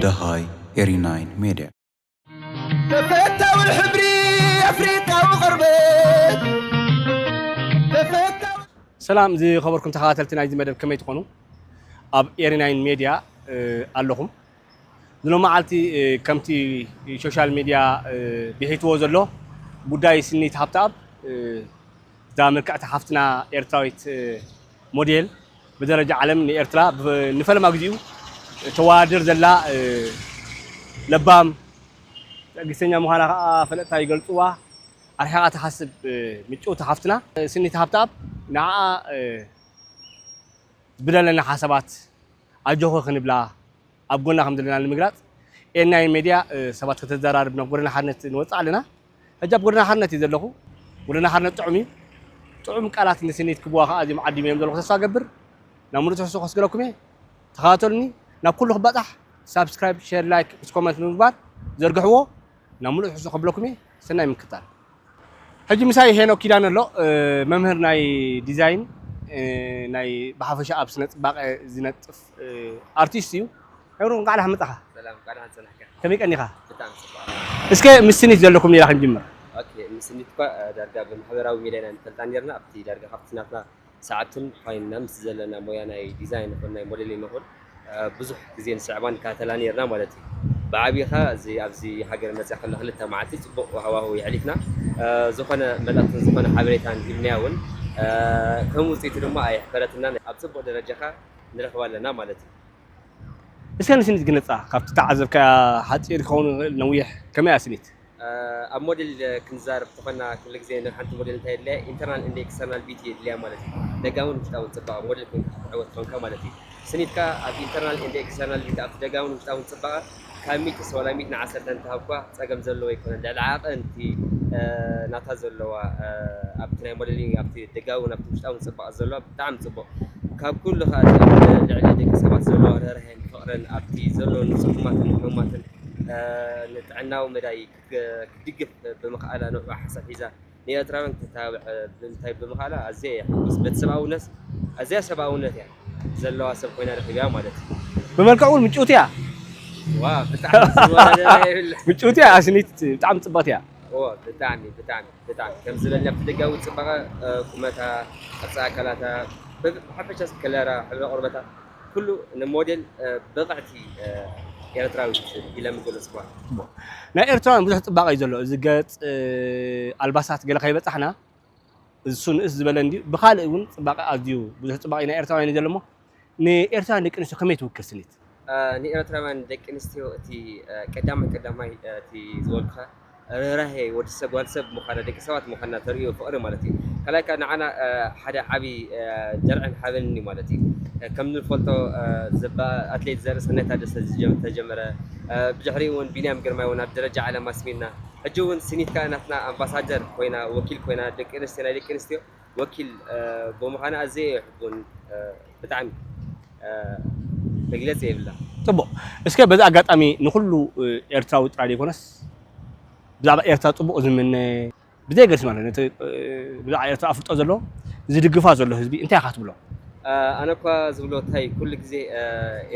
ደሃይ ኤሪ ናይን ሜድያ። ተፈታዊ ሕብሪ ኣፍሪቃዊ ቅርበት ተፈታዊ ሰላም ዝኸበርኩም ተኸታተልቲ ናይዚ መደብ ከመይ ትኾኑ? ኣብ ኤሪ ናይን ሜድያ ኣለኹም። ዝሎመዓልቲ ከምቲ ሶሻል ሚድያ ብሒትዎ ዘሎ ጉዳይ ስኒት ሃብተኣብ እዛ ምልክዕቲ ሓፍትና ኤርትራዊት ሞዴል ብደረጃ ዓለም ንኤርትራ ንፈለማ ግዚኡ ተወዳድር ዘላ ለባም ትዕግስተኛ ምዃና ከዓ ፈለጥታ ይገልፅዋ። ኣርሒቓ ትሓስብ ምጭውቲ ሓፍትና ስኒት ሃብተኣብ ንዓኣ ብደለና ሓሳባት ኣጆኹ ክንብላ ኣብ ጎና ከም ዘለና ንምግላፅ ኤሪ ናይን ሜድያ ሰባት ከተዘራርብ ናብ ጎደና ሓርነት ንወፅእ ኣለና። ሕጂ ኣብ ጎደና ሓርነት እዩ ዘለኹ። ጎደና ሓርነት ጥዑም እዩ። ጥዑም ቃላት ንስኒት ክብዋ ከዓ እዚኦም ዓዲሞም ዘለኹ ተስፋ ገብር። ናብ ሙሉእ ትሕዝቶ ከስግረኩም እየ። ተኸታተሉኒ። ናብ ኩሉ ክባፃሕ ሳብስክራይብ፣ ሼር፣ ላይክ ምስ ኮመንት ብምግባር ዘርግሕዎ። ናብ ሙሉእ ትሕዝቶ ከብለኩም እየ። ሰናይ ምክታል። ሕጂ ምሳይ ሄኖክ ኪዳነ ኣሎ። መምህር ናይ ዲዛይን ናይ ብሓፈሻ ኣብ ስነ ፅባቐ ዝነጥፍ ኣርቲስት እዩ። መምህር እንኳዕ ደሓን መፃኻ። ሰላም እንኳዕ ደሓን ፀናሕካ። ከመይ ቀኒኻ? ብጣዕሚ ፅቡቅ። እስከ ምስ ስኒት ዘለኩም ሌላ ክንጅምር። ኦኬ ምስ ስኒት እኳ ዳርጋ ብማሕበራዊ ሚድያ ኢና ንፈልጣ ነርና ኣብቲ ዳርጋ ካብቲ ናትና ሰዓብትን ኮይንና ምስ ዘለና ሞያ ናይ ዲዛይን ይኹን ናይ ሞዴሊን ይኹን ብዙሕ ግዜ ንስዕባ ንከታተላ ነርና ማለት እዩ። ብዓብይኻ እዚ ኣብዚ ሃገር መፅያ ከሎ ክልተ መዓልቲ ፅቡቅ ሃዋህው የሕሊፍና። ዝኾነ መልእኽትን ዝኾነ ሓበሬታን ሂብናያ እውን ከም ውፅኢቱ ድማ ኣየሕፈረትና ኣብ ፅቡቅ ደረጃኻ ንረኽባ ኣለና ማለት እዩ። እስከ ንስኒት ግለፃ ካብቲ ተዓዘብካያ ሓፂር ክኸውን ይኽእል ነዊሕ ከመይ እያ ስኒት? ኣብ ሞዴል ክንዛረብ ተኾና ኩሉ ግዜ ንሓንቲ ሞዴል እንታይ የድልያ ኢንተርናል እንደ ኤክስተርናል ቢቲ የድልያ ማለት እዩ። ደጋውን ውሽጣውን ፅባቐ ሞዴል ኮይንካ ክትዕወት ተኾንካ ማለት እዩ። ስኒትካ ኣብ ኢንተርናል እንደ ኤክስተርናል ቢቲ ኣብቲ ደጋውን ውሽጣውን ፅባቐ ካብ ሚእቲ ሰዋላ ሚእቲ ንዓሰርተ እንተሃብኳ ፀገም ዘለዎ ኣይኮነን። ልዕሊ ዓቐን እቲ ናታ ዘለዋ ኣብቲ ናይ ሞዴሊንግ ኣብቲ ደጋውን ኣብቲ ውሽጣውን ፅባቐ ዘለዋ ብጣዕሚ ፅቡቕ። ካብ ኩሉ ከዓ እቲ ኣብ ልዕሊ ደቂ ሰባት ዘለዋ ርህራሄን ፍቕርን ኣብቲ ዘለወን ፅጉማትን ሕሙማትን ንጥዕናዊ መዳይ ክትድግፍ ብምኽኣላ ንዑ ሓሳብ ሒዛ ንኤርትራውያን ክተተባብዕ ብምንታይ ብምኽኣላ ኣዝየ እየ ሕጉስ። በቲ ሰብኣውነት ኣዝያ ሰብኣውነት እያ ዘለዋ ሰብ ኮይና ረኺበያ ማለት እዩ። ብመልክዕ እውን ምጭውቲ እያ። ዋ ብጣዕሚ ዝወዳደር የብላ። ምጭውቲ እያ። ስኒት ብጣዕሚ ፅብቕቲ እያ። ኦ ብጣዕሚ ብጣዕሚ ብጣዕሚ ከም ዝበለኒ ኣብቲ ደጋዊ ፅባቐ ቁመታ፣ ቅርፂ ኣካላታ፣ ብሓፈሻ ከለራ፣ ሕብረ ቆርበታ ኩሉ ንሞዴል ብቕዕቲ ኤርትራዊት ኢለ ምገለፅኩዋ። ናይ ኤርትራውያን ብዙሕ ፅባቐ እዩ ዘሎ። እዚ ገፅ ኣልባሳት ገለ ከይበፃሕና እሱ ንእስ ዝበለ እንድዩ። ብኻልእ እውን ፅባቐ ኣዝዩ ብዙሕ ፅባቐ ናይ ኤርትራውያን እዩ ዘሎ እሞ ንኤርትራውያን ደቂ ኣንስትዮ ከመይ ትውክል ስኒት? ንኤርትራውያን ደቂ ኣንስትዮ እቲ ቀዳማይ ቀዳማይ እቲ ዝበልኩኻ ርህራሄ ወዲ ሰብ ጓል ሰብ ምዃና ደቂ ሰባት ምዃና ተርእዮ ፍቕሪ ማለት እዩ። ካልኣይ ከዓ ንዓና ሓደ ዓብዪ ደርዕን ሓበንን እዩ ማለት እዩ። ከም ንፈልጦ ኣትሌት ዘርእሰናይ ታደሰ ዝተጀመረ ብድሕሪኡ እውን ቢንያም ግርማይ እውን ኣብ ደረጃ ዓለም ኣስሚርና ሕጂ እውን ስኒት ከዓ ናትና ኣምባሳደር ኮይና ወኪል ኮይና ደቂ ኣንስትዮ ናይ ደቂ ኣንስትዮ ወኪል ብምዃና ኣዝየ እየ ሕቡን ብጣዕሚ መግለፂ የብላ። ፅቡቕ። እስከ በዚ ኣጋጣሚ ንኹሉ ኤርትራዊ ጥራይ ዘይኮነስ ብዛዕባ ኤርትራ ፅቡቕ ዝምነ ብዘየገድስ ማለት ነቲ ብዛዕባ ኤርትራ ኣፍልጦ ዘለዎ ዝድግፋ ዘሎ ህዝቢ እንታይ ኢኻ ትብሎ? ኣነ እኳ ዝብሎ እንታይ ኩሉ ግዜ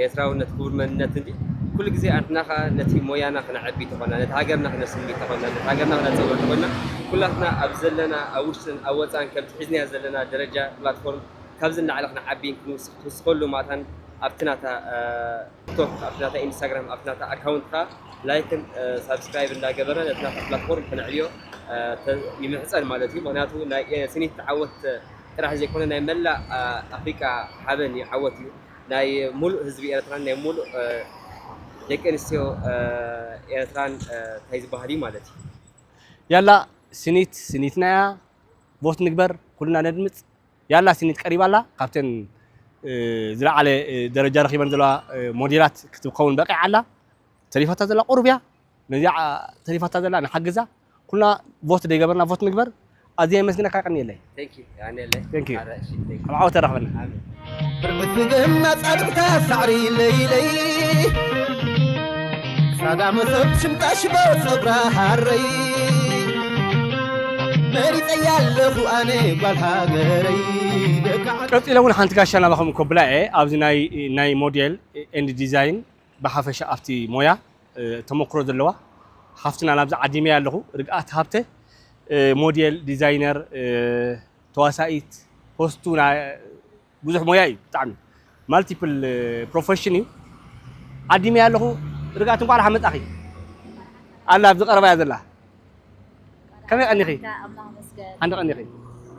ኤርትራውነት ክቡር መንነት እንዲ ኩሉ ግዜ ኣንሕና ከዓ ነቲ ሞያና ክነዕቢ ተኾና ነቲ ሃገርና ክነስሚ ተኾና ነቲ ሃገርና ክነፀውዕ ተኾና ኩላትና ኣብ ዘለና ኣብ ውሽጥን ኣብ ወፃን ከምቲ ሒዝናዮ ዘለና ደረጃ ፕላትፎርም ካብዚ ንላዕሊ ክንዓብይን ክንውስኽ ትውስኸሉ ማታን ኣብቲ ናታ ቲክቶክ ኣብቲ ናታ ኢንስታግራም ኣብቲ ናታ ኣካውንት ከዓ ላይክን ሳብስክራይብ እንዳገበረ ነቲ ናታ ፕላትፎርም ክነዕብዮ ይምሕፀን ማለት እዩ። ምክንያቱ ናይ ስኒት ዓወት ጥራሕ ዘይኮነ ናይ መላእ ኣፍሪቃ ሓበን እዩ ዓወት እዩ። ናይ ሙሉእ ህዝቢ ኤርትራን ናይ ሙሉእ ደቂ ኣንስትዮ ኤርትራን እንታይ ዝበሃል እዩ ማለት እዩ። ያላ ስኒት ስኒትና እያ። ቮት ንግበር ኩልና ነድምፅ። ያላ ስኒት ቀሪባ ኣላ ካብተን ዝለዓለ ደረጃ ረኺበን ዘለዋ ሞዴላት ክትከውን በቂዓ ኣላ። ተሪፋታ ዘላ ቁሩብ እያ። ነዚኣ ተሪፋታ ዘላ ንሓግዛ። ኩልና ቮት ደይገበርና ቮት ንግበር። ኣዝየ የመስግነካ ቀንየለይ። Thank you። ያኔለይ። Thank you። ኣረ፣ እሺ፣ thank you። ኣብ ዓወት ተራኽበና። ኣሜን። ብርግፍግና ጻድቕታ ሳዕሪ ለይለይ ሳዳ መሰብ ሽምጣ ሽቦ ጸጉራ ሃረይ መሪጸያ ኣለኹ ኣነ ጓል ሃገረይ ደቂ ዓዲ። ቀጺለ እውን ሓንቲ ጋሻ ናባኹም ከብላ እየ። ኣብዚ ናይ፣ ናይ ሞዴል ኤንድ ዲዛይን ብሓፈሻ ኣብቲ ሞያ፣ እ፣ ተመክሮ ዘለዋ ሓፍትና ናብዚ ዓዲመያ ኣለኹ። ርግኣት ሃብተ፣ እ፣ ሞዴል፣ ዲዛይነር፣ እ፣ ተዋሳኢት፣ ሆስቱ ናይ ብዙሕ ሞያ እዩ፣ ብጣዕሚ ማልቲፕል ፕሮፌሽን እዩ። ዓዲመያ ኣለኹ። ርግኣት፣ እንኳዕ ደሓን መጻኺ። ኣላ ኣብዚ ቀረባ እያ ዘላ። ከመይ ቀኒኺ? ኣምላኽ ይመስገን። ሓንዲ ቀኒኺ?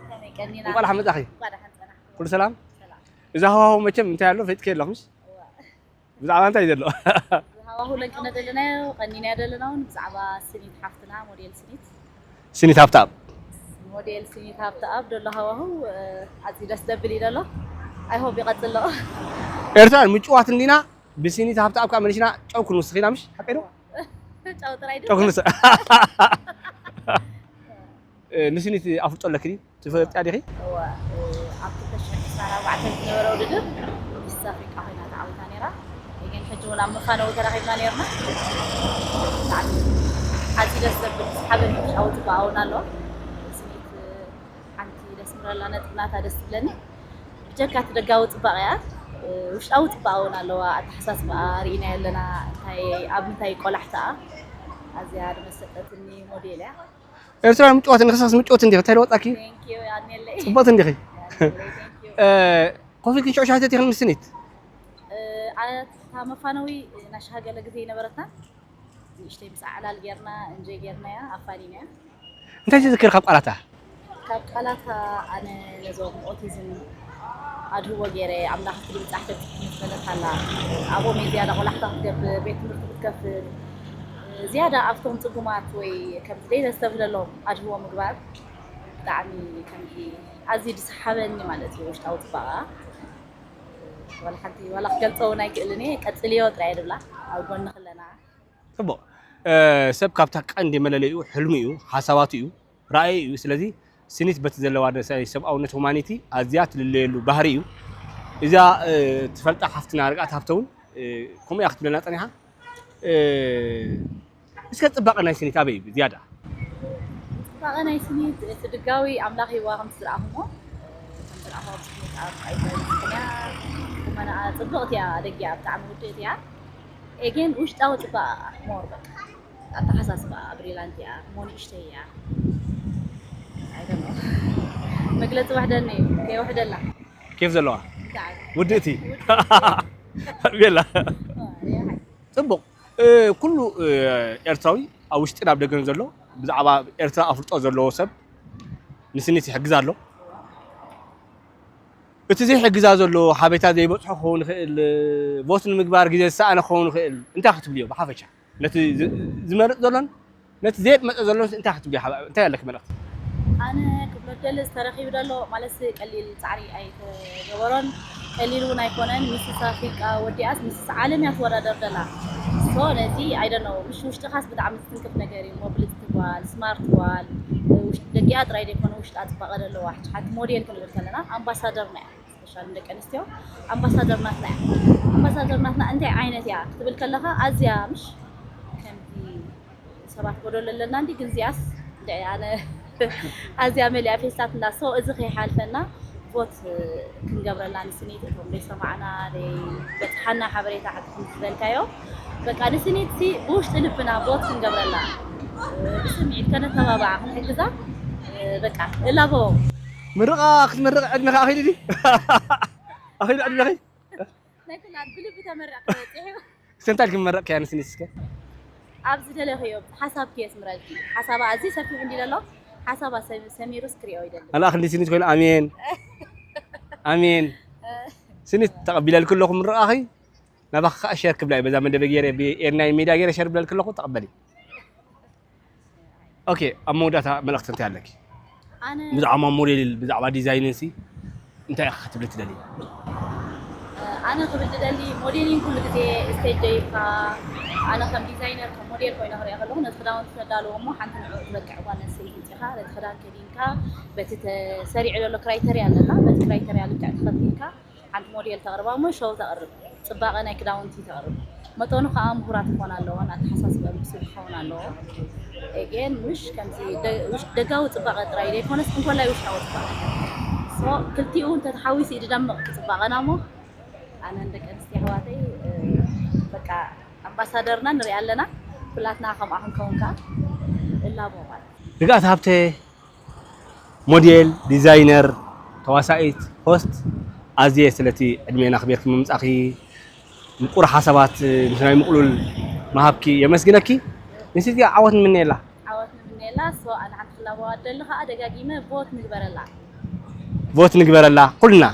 ከመይ ቀኒና? እንኳዕ ደሓን መጻኺ። እንኳዕ ደሓን ጸናሕኩም። ኩሉ ሰላም? ሰላም። እዚ ሃዋህው መቸም እንታይ ኣሎ ፈሊጥኪ ኣለኹምስ? እዋ። ብዛዕባ እንታይ እዩ ዘሎ? ሃዋሁ ለንቅነ ደለናዮ፣ ቀኒናዮ ደለና እውን ብዛዕባ ስኒት ሓፍትና፣ ሞዴል ስኒት። ስኒት ሃብተኣብ። ሞዴል ስኒት ሃብተኣብ ደሎ ሃዋሁ፣ እ፣ ኣዝዩ ደስ ዘብል እዩ ደሎ። ኣይ ሆፕ ይቐጽሎ። ኤርትራውያን ምጭዋት እንዲና፣ ብስኒት ሃብተኣብ ከዓ መሊስና ጨው ክንውስኽ ኢና፣ ምሽ? ሓቀይ ዶ? ጨው ጥራይ ዶ? ጨው ክንውስኽ። እ፣ ንስኒት ኣፍልጦ ኣለኪ ድዩ? ትፈልጥያ ዲኺ? እወ፣ እ፣ ኣብ ክልተ ሽሕን ዕስራን ኣርባዕተን ዝነበረ ውድድር ሚስ ኣፍሪቃ ኮይና ተዓዊታ ነይራ። ግን ሕጂ እውን ኣብ መፋነዊ ተራኺብና ነይርና። ብጣዕሚ ኣዝዩ ደስ ዘብል፣ ዝሓበን ውሽጣዊ ጽባቐ እውን ኣሎ። ስኒት፣ እ፣ ሓንቲ ደስ ምረላ ነጥቢ ናታ ደስ ትብለኒ። ብጀካ እቲ ደጋዊ ጽባቐ እያ፣ እ፣ ውሽጣዊ ጽባቐ እውን ኣለዋ። ኣተሓሳስባኣ ርኢናዮ ኣለና፣ እንታይ፣ ኣብ ምንታይ ቆላሕታኣ ኣዝያ ዝመሰጠትኒ ሞዴል እያ። ኤርትራውያን ምጭዋት ንኽሳስ ምጭወት እንዲኺ፣ እንታይ ለወጣኪ? Thank you፣ ኣንየለይ። ጽቡቕቲ እንዲኺ። ኣንየለይ፣ thank you። እ፣ ኮፍ ኢልኪ ሽዑ ሻሂ ሰቲኺ ምስ ስኒት? እ፣ ኣታ መፋነዊ ናይ ሻሂ ገለ ግዜ ይነበረትና። ንእሽተይ ምስ ኣዕላል ጌርና፣ እንጆይ ጌርናያ፣ ኣፋኒናያ። እንታይ ትዝክር ካብ ቃላታ? ካብ ቃላታ ኣነ ነዞም ኦቲዝም ኣድህቦ ገይረ፣ ኣምላኽ ፍሉይ ብጻሕ ከብጽሐኒ ዝበለት ኣላ። ኣብኦም እየ ዝያዳ ቆላሕታ ክትገብር፣ ቤት ትምህርቲ ክትከፍት፣ ዝያዳ ኣብቶም ጽጉማት ወይ ከምዚ ዘይተስተብህለሎም ኣድህቦ ምግባር ብጣዕሚ ከምዚ ኣዝዩ ዝሰሓበኒ ማለት እዩ፣ ውሽጣዊ ጽባቐኣ። ዋላ ሓንቲ ዋላ ክገልጾ እውን ኣይክእልን እየ፣ ቀጽልዮ ጥራይ እየ ዝብላ፣ ኣብ ጎንኺ ኣለና። ጽቡቕ። እ፣ ሰብ ካብታ ቀንዲ መለለይኡ ሕልሙ እዩ፣ ሓሳባቱ እዩ፣ ራእዩ እዩ። ስለዚ ስኒት በቲ ዘለዋ ደ-፣ ሰብኣውነት፣ ሁማኒቲ፣ ኣዝያ ትልለየሉ ባህሪ እዩ። እዛ፣ እ፣ ትፈልጣ ሓፍትና ርግኣት ሃብተ እውን፣ እ፣ ከምኡ እያ ክትብለና ጸኒሓ። እ፣ እስከ ጽባቐ ናይ ስኒት ኣበይ እዩ ዝያዳ? ጽባቐ ናይ ስኒት እቲ ድጋዊ ኣምላኽ ይህብዋ ከምቲ ዝረኣኹሞ፣ ከምቲ ዝረኣኹሞ ስኒት ኣብ ኣይኮነን፣ ቁመናኣ ጽብቕቲ እያ፣ ደጊኣ ብጣዕሚ ውድእቲ እያ። ኤጌን ውሽጣዊ ጽባቐ ሞር በቃ ኣተሓሳስባኣ ብሪላንት እያ፣ እሞ ንእሽተይ እያ። I don't know። መግለጺ ውሕደኒ እዩ፣ ከይውሕደላ። ኬፍ ዘለዋ? ብጣዕሚ። ውድእቲ? ውድእቲ። ቤላ። ዋ፣ ያ። ጽቡቕ። እ፣ ኩሉ፣ እ፣ ኤርትራዊ ኣብ ውሽጥን ኣብ ደገን ዘሎ ብዛዕባ ኤርትራ ኣፍልጦ ዘለዎ ሰብ ንስኒት ይሕግዝ ኣሎ። እቲ ዘይሕግዛ ዘሎ ሓበሬታ ዘይበጽሖ ክኸውን ይኽእል፣ ቮት ንምግባር ግዜ ዝሰኣነ ክኸውን ይኽእል። እንታይ ክትብልዮ ብሓፈሻ? ነቲ ዝ-፣ ዝመርጽ ዘሎን ነቲ ዘየጥመጸ ዘሎን እንታይ ክትብልዮ? ሓባ-፣ እንታይ ኣለኪ መልእኽቲ? ኣነ ክብሎ ዝደሊ ዝተረኺቡ ዘሎ ማለትሲ ቀሊል ጻዕሪ ኣይተገበሮን። ቀሊል እውን ኣይኮነን። ሚስስ ኣፍሪቃ ወዲኣስ ሚስስ ዓለም እያ ትወዳደር ዘላ። ሶ ነዚ I don't know፣ ምሽ ውሽጥኻስ ብጣዕሚ ዝትንክፍ ነገር እዩ። እሞ ብልጽቲ ጓል፣ ስማርት ጓል፣ ውሽ-፣ ደጊኣ ጥራይ ዘይኮነ ውሽጣ ጽባቐ ዘለዋ፣ ሕጂ ሓንቲ ሞዴል ክንብል ከለና ኣምባሳደርና እያ። ስፔሻል ንደቂ ኣንስትዮ ኣምባሳደር ናትና እያ። ኣምባሳደር ናትና እንታይ ዓይነት እያ ክትብል ከለኻ ኣዝያ ምሽ ከምቲ ሰባት ጎደሎ ኣለና እንዲ ግን እዚኣስ እንደ ኣነ ኣዝያ መሊኣ ፌስታት እንዳ ሶ እዚ ከይሓልፈና ቮት ክንገብረላ ንስኒት እቶም ዘይሰማዕና ዘይበጽሓና ሓበሬታ ሕጂ ከም ዝበልካዮ በቃ ንስኒት ሲ ብውሽጢ ልብና ቮት ክንገብረላ ብስምዒት ከነተባብዓ ክንሕግዛ በቃ እላቦ ምርቓ ክትምርቕ ዕድመኻ ኣኺሉ ድዩ? ኣኺሉ ዕድመኺ? ናይ ኩላ ብልቢ ተመሪቕካ በጺሑ። እስከ እንታይ ኢልኪ መረቕክያ ንስኒት እስከ? ኣብ ዝደለኽዮ ሓሳብኪ የስምረልኪ። ሓሳባ ኣዝዩ ሰፊሕ እንዲሉ ኣሎ። ሓሳባ ሰ-፣ ሰሚሩስ ክሪኦ ይደሊ። ኣላ ክንዲ ስኒት ኮይኑ ኣሜን። ኣሜን። ስኒት ተቐቢለልኪ ኣለኹ ምርቓኺ። ናባኺ ከዓ ሸር ክብላ እየ። በዛ መደበ ገይረ ብኤርናይ ሚድያ ገይረ ሸር ብለልኪ ኣለኹ ተቐበሊ። ኦኬ፣ ኣብ መወዳእታ መልእኽቲ እንታይ ኣለኪ? ኣነ ብዛዕባ ሞዴል፣ ብዛዕባ ዲዛይንን ሲ እንታይ ኢኺ ክትብሊ ትደልዪ? ኣነ ክብል ዝደሊ ሞዴሊንግ ኩሉ ግዜ ስቴጅ ደይብካ፣ ኣነ ከም ዲዛይነር፣ ከም ሞዴል ኮይነ ክሪኣ ከለኹ ነቲ ክዳውንቲ ተዳልዎ እሞ ሓንቲ ንዕኡ ትበቅዕ ጓል ኣንስተይቲ መፂኻ ነቲ ክዳን ከዲንካ በቲ ተሰሪዑ ዘሎ ክራይተርያ ኣለና፣ በቲ ክራይተርያ ልክዕ ተኸቲልካ ሓንቲ ሞዴል ተቕርባ እሞ ሾው ተቕርብ፣ ጽባቐ ናይ ክዳውንቲ ተቕርብ። መጠኑ ከዓ ምሁራት ክኾን ኣለዎን ኣተሓሳስበን ብሱል ክኸውን ኣለዎ። ኤጌን ምሽ ከምዚ ደ- ውሽ- ደጋዊ ፅባቐ ጥራይ ዘይኮነስ እንኮላይ ውሽጣዊ ፅባቐ። ሶ ክልቲኡ እንተተሓዊሱ እዩ ዝደምቕ ፅባቐና እሞ ኣነን ደቂ ኣንስትዮ ኣሕዋተይ በቃ ኣምባሳደርና ንሪኣ ኣለና። ኩላትና ከምኣ ክንከውን ከዓ እላቦ ማለት እዩ። ርግኣት ሃብተ፣ ሞዴል፣ ዲዛይነር፣ ተዋሳኢት፣ ሆስት፣ ኣዝየ ስለቲ ዕድሜና ኣኽቢርኪ ምምጻእኪ፣ ምቁር ሓሳባት ምስ ናይ ምቕሉል ምሃብኪ የመስግነኪ። ንስቲ ዓወት ንምነየላ። ዓወት ንምነየላ። ሶ ኣነ ሓንቲ ክላበዋ ደሊ ከዓ ደጋጊመ ቮት ንግበረላ። ቮት ንግበረላ ኩልና።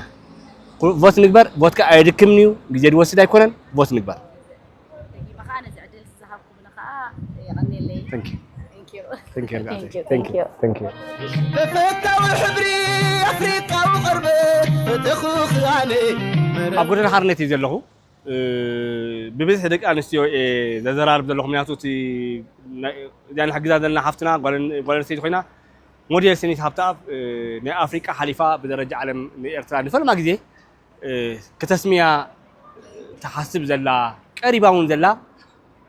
ቮት ንግበር። ቮትካ ኣየድክምን እዩ፣ ግዜ ዝወስድ ኣይኮነን። ቮት ንግበር። ደጊመ ከዓ ነዚ ዕድል ዝሃብኩምኒ ከዓ የቐንየለይ። Thank you። Thank you። Thank you። Thank you, Thank you። thank you። Thank you። ተፈታዊ ሕብሪ ኣፍሪቃዊ ቅርበት እቲ ኹኻነ ኣብ ጎደና ሓርነት እዩ ዘለኹ። ብብዝሒ ደቂ ኣንስትዮ እየ ዘዘራርብ ዘለኹ፣ ምክንያቱ እቲ እዚኣ ንሕግዛ ዘለና ሓፍትና ጓል ኣንስተይቲ ኮይና፣ ሞዴል ስኒት ሃብተኣብ ናይ ኣፍሪቃ ሓሊፋ ብደረጃ ዓለም ንኤርትራ ንፈለማ ግዜ ክተስምያ ትሓስብ ዘላ፣ ቀሪባ እውን ዘላ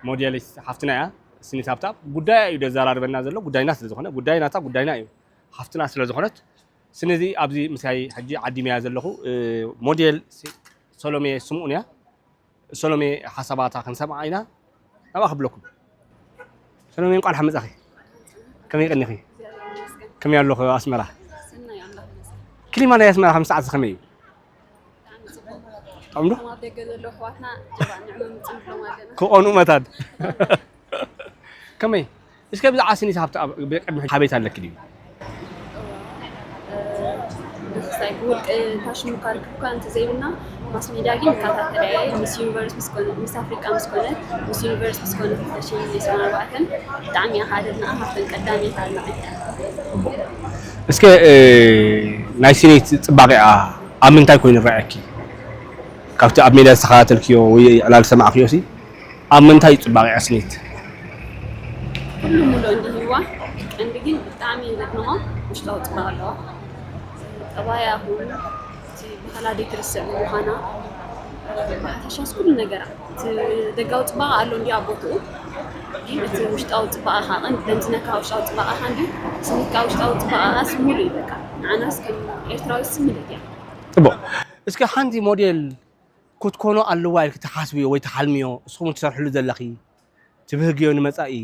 ሞዴሊስት ሓፍትና እያ። ስኒት ሃብተኣብ ጉዳያ እዩ ዘዘራርበና ዘሎ፣ ጉዳይና ስለዝኾነ፣ ጉዳይ ናታ ጉዳይና እዩ፣ ሓፍትና ስለዝኾነት። ስለዚ ኣብዚ ምሳይ ሕጂ ዓዲመያ ዘለኹ ሞዴል ሰሎሜ ስምኡን እያ። ሰሎሜ ሓሳባታ ክንሰምዓ ኢና። ናብኣ ክብለኩም። ሰሎሜ እንቋዕ ደሓን መጻኺ። ከመይ ቀኒኺ? ከመይ ኣሎ ኣስመራ? ክሊማ ናይ ኣስመራ ከም ሰዓት ከመይ እዩ? ጥዑም ዶ? ኣብ ደገ ዘለዉ ኣሕዋትና ጀባ ንዕመም ንፅምብሎም ኣለና። ክቐንኡ መታን። ከመይ? እስከ ብዛዕባ ስኒት ሃብተኣብ ብቅድሚ ሓቤት ኣለኪ ድዩ? ደስታይ ብውልቂ ታሽሙ ካርክብካ እንተዘይብልና ማስ ሜድያ ግን ይከታተልያ እየ። ምስ ዩኒቨርስ ምስ ኮነ ምስ ኣፍሪቃ ምስ ኮነ ምስ ዩኒቨርስ ምስ ኮነ ክልተ ሽሕን ዕስራን ኣርባዕተን ብጣዕሚ እያ ካደድና ካብተን ቀዳመይቲ ኣድናቂ። እስከ ናይ ስኒት ጽባቂኣ ኣብ ምንታይ ኮይኑ ረኣየኪ? ካብቲ ኣብ ሜድያ ዝተኸታተልክዮ ወይ ዕላል ዝሰማዕክዮ ሲ ኣብ ምንታይ እዩ ጽባቂኣ ስኒት? ኩሉ ሙሉእ እንዲህዋ ቀንዲ ግን ብጣዕሚ ዘድንቖ ውሽጣዊ ጽባቐ ኣለዋ። ጠባያ ይኹን እቲ ባህላ ዘይትርስዕ ብምዃና ብሓፈሻስ ኩሉ ነገራ እቲ ደጋዊ ጽባቐ ኣሎ እንዲ ኣብ ቦትኡ ግን እቲ ውሽጣዊ ጽባቐ ከዓ ቀንዲ ደምዝነካ ውሽጣዊ ጽባቐ ከዓ እንዲ ስኒት ከዓ ውሽጣዊ ጽባቐ ከዓ ሙሉእ እዩ በቃ ንዓናስ ከም ኤርትራዊ ስምልት እያ። ጽቡቕ። እስኪ ሓንቲ ሞዴል ክትኮኖ ኣለዋ ኢልኪ ትሓስብዮ ወይ ትሓልምዮ እስኹም ትሰርሕሉ ዘለኺ ትብህግዮ ንመጻኢ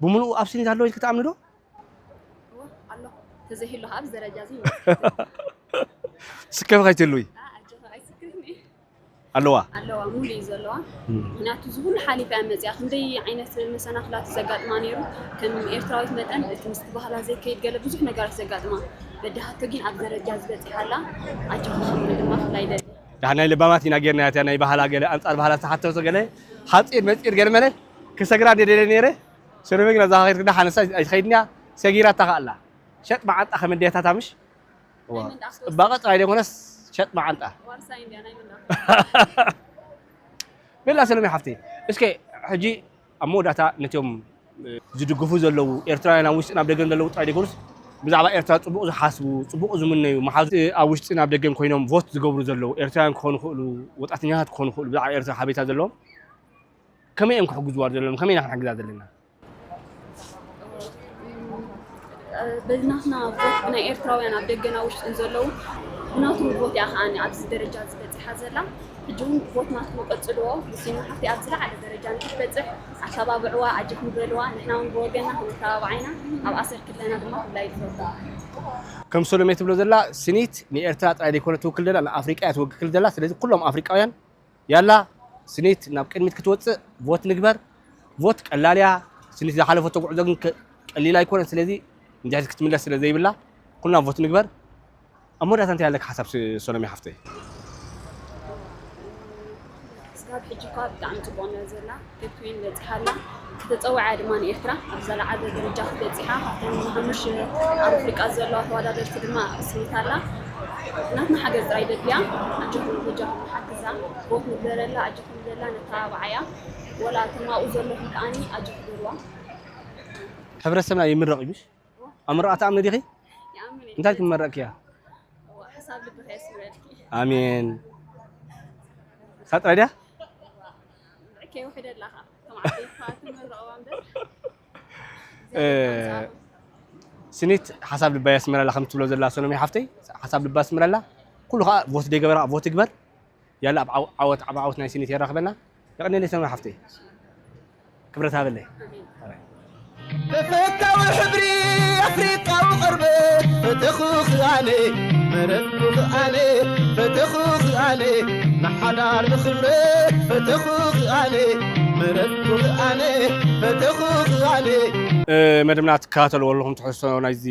ብምሉኡ ኣብ ስኒት ኣሎ ኢልኪ ትኣምኒ ዶ? እወ ኣሎ ተዘይህሉ ከዓ ኣብዚ ደረጃ እዚ ስከፍ ከይትህልዊ ኣለዋ። ኣለዋ ሙሉ እዩ ዘለዋ። ምክንያቱ እዚ ኩሉ ሓሊፋ እያ መፅያ። ክንደይ ዓይነት መሰናክላት ዘጋጥማ ነይሩ። ከም ኤርትራዊት መጠን እቲ ምስቲ ባህላ ዘይከይድ ገለ ብዙሕ ነገራት ዘጋጥማ በዳሃቶ ግን ኣብ ደረጃ ዝበፅሓ ኣላ። ኣጆኹም ድማ ክፍላይ ደሊ። ዳሓ ናይ ለባማት ኢና ጌርና እያ ናይ ባህላ ገለ ኣንፃር ባህላ ዝተሓተቶ ገለ ሓፂር መፂር ገለ መለ ክሰግራ እንደ ደለ ነይረ ሰለመ ግን ኣዛ ከይድ ክዳ ሓነሳ ኣይትኸይድን እያ ሰጊራታ ከኣላ ሸጥ መዓንጣ ከም እንዴታ ታምሽ እዋ ጽባቐ ጥራይ ዘይኮነስ ሸጥ መዓንጣ ዋርሳይ እንዲያ ናይ ምንዳ በላ ሰለሚ ሓፍተይ እስከ ሕጂ ኣብ መወዳእታ ነቲኦም ዝድግፉ ዘለዉ ኤርትራውያን ኣብ ውሽጥን ኣብ ደገን ዘለዉ ጥራይ ዘይኮኑስ ብዛዕባ ኤርትራ ጽቡቕ ዝሓስቡ ጽቡቕ ዝምነዩ መሓዙ ኣብ ውሽጥን ኣብ ደገን ኮይኖም ቮት ዝገብሩ ዘለዉ ኤርትራውያን ክኾኑ ይኽእሉ ወጣተኛታት ክኾኑ ይኽእሉ ብዛዕባ ኤርትራ ሓቤታ ዘለዎም ከመይ እዮም ክሕግዝዋ ዘለዎም ከመይ ኢና ክንሕግዛ ዘለና በዚ ናትና ቮት ብናይ ኤርትራውያን ኣብ ደገና ውሽጥን ዘለዉ ብናቶም ቮት እያ ከዓኒ ኣብዚ ደረጃ ዝበፂሓ ዘላ ሕጂ እውን ቮት ናትኩም ቀፅልዎ ብሲና ሓፍቲ ኣብ ዝለዓለ ደረጃ ንክትበፅሕ ኣተባብዕዋ ኣጀኹም በልዋ ንሕና እውን ብወገንና ክንተባብዓ ኢና ኣብ ኣሰር ክለና ድማ ክብላ ይፈቱ ከም ሰሎሜ ትብሎ ዘላ ስኒት ንኤርትራ ጥራይ ዘይኮነ ትውክል ዘላ ንኣፍሪቃ እያ ትውክል ዘላ ስለዚ ኩሎም ኣፍሪቃውያን ያላ ስኒት ናብ ቅድሚት ክትወፅእ ቮት ንግበር ቮት ቀላል እያ ስኒት ዝሓለፈቶ ጉዕዞ ግን ቀሊል ኣይኮነን ስለዚ እንድሕር ክትምለስ ስለ ዘይብላ ኩልና ቮት ንግበር ኣብ መወዳእታ እንታይ ኣለካ ሓሳብ ሰሎሜ ሓፍተይ ስጋብ ሕጂ እኳ ብጣዕሚ ፅቡቅ እያ ዘላ ገብትወይን በፂሓ ኣላ ከተፀውዓ ድማ ንኤርትራ ኣብ ዘለዓለ ደረጃ ክትበፂሓ ካብተን ሓሙሽ ኣብ ኣፍሪቃ ዘለዋ ተወዳደርቲ ድማ ስኒት ኣላ ናትና ሓገዝ ጥራይ ደድልያ ኣጆኹም በጃኹም ንሓግዛ ቮት ንግበረላ ኣጆኹም ንብለላ ነተባብዓያ ወላ እቶም ኣብኡ ዘለኹም ከዓኒ ኣጆኹም በልዋ ሕብረተሰብና ይምረቕ እዩ ኣብ ምርቓ ትኣምኒ ዲኺ ይኣምን እየ እንታይ ክመረቕክያ ሓሳብ ልብኻ የስምረልኪ ኣሜን ሳጥራይ ድያ ከይውሕደላ ከዓ ከም ዓበይቲ ሰባት ትምረቐዋ እምበር። እ፣ ስኒት ሓሳብ ልባ የስምረላ ከም ትብሎ ዘላ ሰሎሜ ሓፍተይ፣ ሓሳብ ልባ የስምረላ። ኩሉ ከዓ ቮት ደይገበረ ቮት ይግበር። ያላ ኣብ ዓው-፣ ዓወት፣ ኣብ ዓወት ናይ ስኒት የራኽበና። የቐንየለይ ሰሎሜ ሓፍተይ። ክብረት ሃበለይ። ተፈታዊ ሕብሪ ኣፍሪቃዊ ቅርበ ፈተኹኺ ኣነ፣ መረጥኩኺ ኣነ፣ ፈተኹኺ ኣነ፣ ንሓዳር ንኽብረ ፈተኹኺ ኣነ፣ መረጥኩኺ ኣነ፣ ፈተኹኺ ኣነ። እ፣ መደብና ትከታተልዎ ኣለኹም። ትሕዝቶ ናይዚ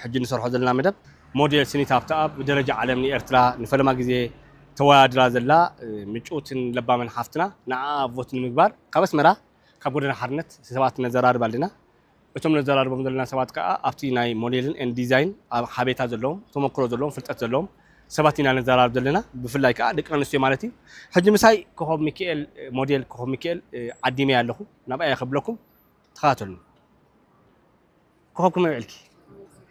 ሕጂ ንሰርሖ ዘለና መደብ ሞዴል ስኒት ሃብተኣብ ብደረጃ ዓለም ንኤርትራ ንፈለማ ግዜ ተወዳድራ ዘላ፣ እ፣ ምጭውትን ለባምን ሓፍትና ንዓኣ ቮት ንምግባር ካብ ኣስመራ ካብ ጎደና ሓርነት ሰባት ነዘራርብ ኣለና። እቶም ነዘራርቦም ዘለና ሰባት ከኣ ኣብቲ ናይ ሞዴልን ኤንድ ዲዛይን ኣብ ሓቤታ ዘለዎም፣ ተመክሮ ዘለዎም፣ ፍልጠት ዘለዎም ሰባት ኢና ነዘራርብ ዘለና። ብፍላይ ከኣ ደቂ ኣንስትዮ ማለት እዩ። ሕጂ ምሳይ ኮኾብ ሚካኤል፣ ሞዴል ኮኾብ ሚካኤል፣ ዓዲመያ ኣለኹ። ናብኣ እየ ከብለኩም። ተኸታተሉኒ። ኮኾብ ከመይ ውዕልኪ?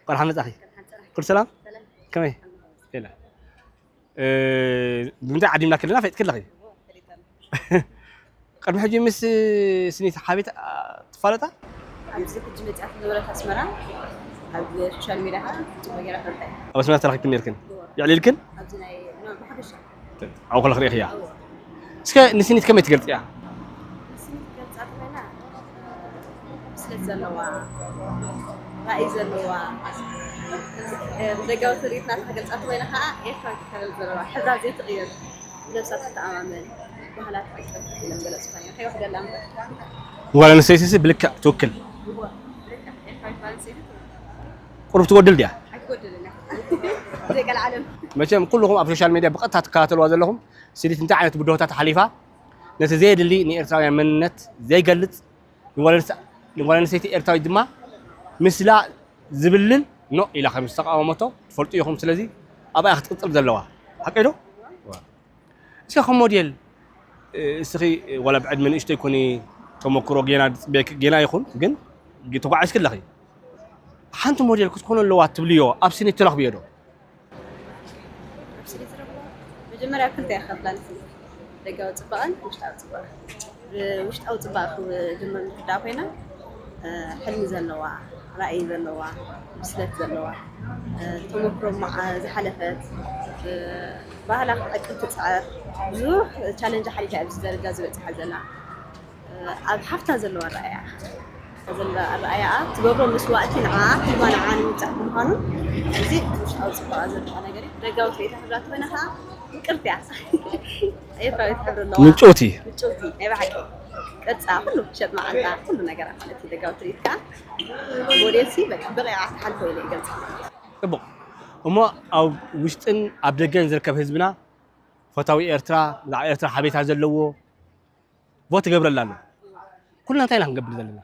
ቆልዓ መጻኺ? ኩሉ ሰላም? ከመይ? የለ። እ፣ ብምንታይ ዓዲምና ከለና ፈሊጥኪ ኣለኺ? ቅድሚ ሕጂ ምስ ስኒት ሓቤት፣ አ፣ ትፋለጣ? ኣብዚ ሕጂ መጺኣ ዝነበረት ኣስመራ፣ ኣብ ሶሻል ሜድያ ከዓ ጽቡቕ ገይራ ትፈልጣ እያ። ኣብ ኣስመራ ተራኺብክን ነይርክን? እወ። የዕሊልክን? ኣብዚ ናይ፣ ኖ፣ ብሓፈሻ። ኣብኡ ከለኺ ርኢኽያ? እወ። እስከ ንስኒት ከመይ ትገልጽያ? ንስኒት ክገልጻ እንተኾይና፣ ብስለት ዘለዋ፣ ራእይ ዘለዋ፣ እ፣ ደጋዊ ትርኢት ናታ ክገልጻ እንተኾይና ከዓ ኤርትራዊት ክተብል ዘለዋ፣ ሕብራ ዘይትቕይር፣ ብነብሳ ትተኣማመን፣ ባህላ ትዕቅብ ኢለ ምገለጽኳ እየ። ከይወሕደላ እምበር። ጓል ኣንስተይቲ ሲ ብልክዕ ትውክል። እወ፣ ብልክዕ ኤርትራዊት ጓል ኣንስተይቲ ትውክል። ቁሩብ ትጎድል ድያ? ኣይትጎድልን እያ። ዘይቀልዓለም። መቸም ኩልኹም ኣብ ሶሻል ሜድያ ብቐጥታ ትከታተልዋ ዘለኹም፣ ስኒት እንታይ ዓይነት ብድሆታት ሓሊፋ፣ ነቲ ዘየድሊ ንኤርትራውያን መንነት ዘይገልጽ፣ ንጓል ኣንስ-፣ ንጓል ኣንስተይቲ ኤርትራዊት ድማ ምስላ ዝብልን ኖእ ኢላ ከም ዝተቃወመቶ ትፈልጡ ኢኹም። ስለዚ ኣብኣ ክትቅጽል ዘለዋ። ሓቀይ ዶ? እስኪ ከም ሞዴል፣ እ፣ እስኺ ዋላ ብዕድመ ንእሽተይ ኮኒ ተመክሮ ጌና ዝጽበየኪ ጌና ይኹን፣ ግን ተጓዒዝኪ ኣለኺ። ሓንቲ ሞዴል ክትኮኑ ኣለዋ ትብልዮ ኣብ ስኒት ትረኽብዮ ዶ? ኣብ ስኒት ዝረኽቦ መጀመርያ ክልተ ይኸፍላ ንስኒት። ደጋዊ ጽባቐን ውሽጣዊ ጽባቐን። ብውሽጣዊ ጽባቐ ክጅምር እንክዳ ኮይና፣ እ፣ ሕልሚ ዘለዋ፣ ራእይ ዘለዋ፣ ብስለት ዘለዋ፣ እ፣ ተመክሮ መዓ-፣ ዝሓለፈት፣ እ፣ ባህላ ክትዕቅብ ትጽዕር፣ ብዙሕ ቻለንጅ ሓሊፋ እያ ኣብዚ ደረጃ ዝበጽሓ ዘላ። ኣብ ሓፍታ ዘለዋ ኣረኣእያ፣ ዘለዋ ኣረኣእያኣ ትገብሮ መስዋእቲ ንዓኣ፣ ህልማ ንዓኣ ንምብጻሕ ብምዃኑ፣ እዚ ውሽጣዊ ጽባቐ ዘለዎ ነገር እዩ። ደጋዊ ትርኢታ ክብላ እንተኾይና ከኣ ምቅርቲ እያ። ኤርትራዊት ሕብሪ ኣለዋ። ምጭውቲ። ምጭውቲ፣ ናይ ብሓቂ። ቅርጻ፣ ኩሉ ሸጥ መዓንጣ፣ ኩሉ ነገራ ማለት እዩ። ደጋዊ ትርኢት ከኣ ሞዴልሲ በቃ ብቂዓ ትሓልፎ ኢለ ይገልጻ። ጽቡቕ። እሞ ኣብ ውሽጥን ኣብ ደገን ዝርከብ ህዝብና ፈታዊ ኤርትራ፣ ብዛዕባ ኤርትራ ሓቤታ ዘለዎ፣ ቮት ይገብረላ ኣሎ። ኩልና እንታይ ኢና ክንገብር ዘለና?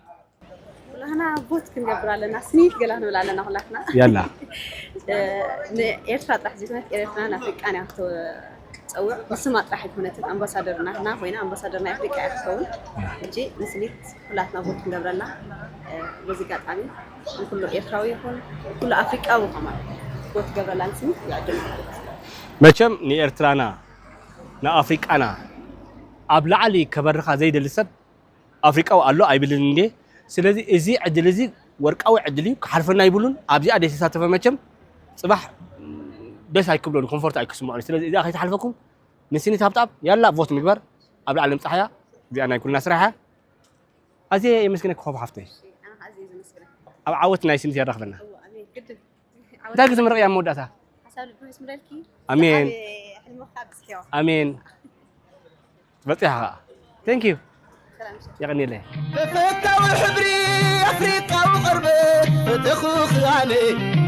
ኩላህና ቮት ክንገብር ኣለና። ስኒት ገላ ክንብል ኣለና ኩላትና። ያላ። እ፣ ንኤርትራ ጥራሕ ዘይኮነት ኤርትራን ኣፍሪቃን እያ ክትጸውዕ። ብስማ ጥራሕ ኣይኮነትን ኣምባሳደር ናትና ኮይና ኣምባሳደር ናይ ኣፍሪቃ እያ ክትከውን። ሕጂ ንስኒት ኩላትና ቮት ክንገብረላ፣ እ፣ በዚ ኣጋጣሚ ንኩሉ ኤርትራዊ ይኹን ኩሉ ኣፍሪቃዊ ከማን ቮት ክገብረላ ንስኒት ይዕድም። መቸም ንኤርትራና ንኣፍሪቃና ኣብ ላዕሊ ከበርኻ ዘይደሊ ሰብ ኣፍሪቃዊ ኣሎ ኣይብልን እንዴ። ስለዚ እዚ ዕድል እዚ ወርቃዊ ዕድል እዩ፣ ክሓልፈና ይብሉን። ኣብዚኣ ደይተሳተፈ መቸም ጽባሕ ደስ ኣይክብሎን፣ ኮንፎርት ኣይክስምዖን። ስለዚ እዚኣ ከይትሓልፈኩም ንስኒት ሃብተኣብ ያላ ቮት ምግባር ኣብ ላዕሊ ምጻሕያ። እዚኣ ናይ ኩልና ስራሕ እያ። ኣዝየ የመስግነኪ ኮኾብ ሓፍተይ። ኣነ ከኣ ኣዝየ ዘመስግነካ። ኣብ ዓወት ናይ ስኒት የራኽበና። እወ፣ ኣሜን። ግድን። እንታይ ክትምርቕያ ኣብ መወዳእታ? ሓሳብ ልቢ ይስምረልኪ። ኣሜን። ዝዓበየ ሕልምኻ ኣብጽሕዮ። ኣሜን። ትበጽሕ ኢኻ። Thank you። ሰላም። የቐንየለይ። ተፈታዊ ሕብሪ ኣፍሪቃዊ ቆርበት ፈተኹኺ ኣነ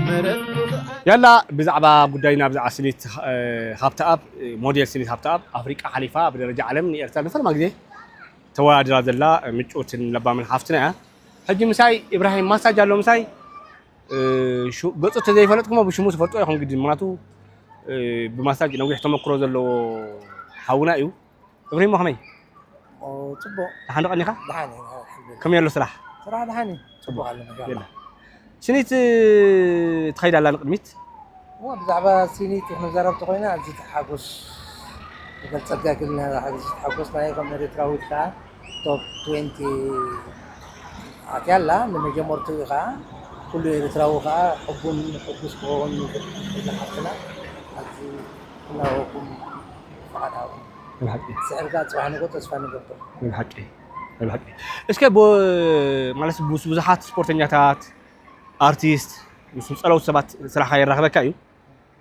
መረጥኩኺ ኣነ። ያላ ብዛዕባ ጉዳይና ብዛዕባ ስኒት፣ እ፣ ሃብተኣብ፣ እ፣ ሞዴል ስኒት ሃብተኣብ ኣፍሪቃ ሓሊፋ ብደረጃ ዓለም ንኤርትራ ንፈለማ ግዜ ተወዳድራ ዘላ ምጭውትን ለባምን ሓፍትና እያ። ሕጂ ምሳይ ኢብራሂም ማሳጅ ኣሎ ምሳይ። እ፣ ሹ-፣ ገጹ ተዘይፈለጥኩሞ ብሽሙ ትፈልጦ ኢኹም ግድን፣ ምኽንያቱ፣ እ፣ ብማሳጅ ነዊሕ ተመክሮ ዘለዎ ሓውና እዩ። እብሪሞ ከመይ? ኦ፣ ጽቡቕ። ደሓን ዶ ቀኒኻ? ደሓን እየ፣ ኣልሓምዱሊላህ። ከመይ ኣሎ ስራሕ? ስራሕ ደሓን እዩ። ጽቡቕ ኣሎ፣ ማሻኣላህ። የላ። ስኒት ትኸይድ ኣላ ንቕድሚት? እዋ፣ ብዛዕባ ስኒት ክንዛረብ ተኾይና፣ ኣዝዩ ተሓጎስ። ክገልጸልካ ኣይክእልን፣ ኣዝዩ ተሓጎስና እዩ፣ ከም ኤርትራዊት ከኣ። ቶፕ ትዌንቲ ኣትያ ኣላ። ንመጀመርትኡ ከዓ ኩሉ ኤርትራዊ ከዓ ሕጉን ሕጉስ ክኸውን ይብል ሓፍትና። ኣብዚ እናወኩም ፍቓድ ሃቡ። ብሓቂ ስዕርካ ፅባሕ ንጎ ተስፋ ንገብር። ብሓቂ ብሓቂ እስከ ብ- ማለት ምስ ብዙሓት ስፖርተኛታት ኣርቲስት ምስ ዝፀለዉ ሰባት ስራሕካ የራኽበካ እዩ።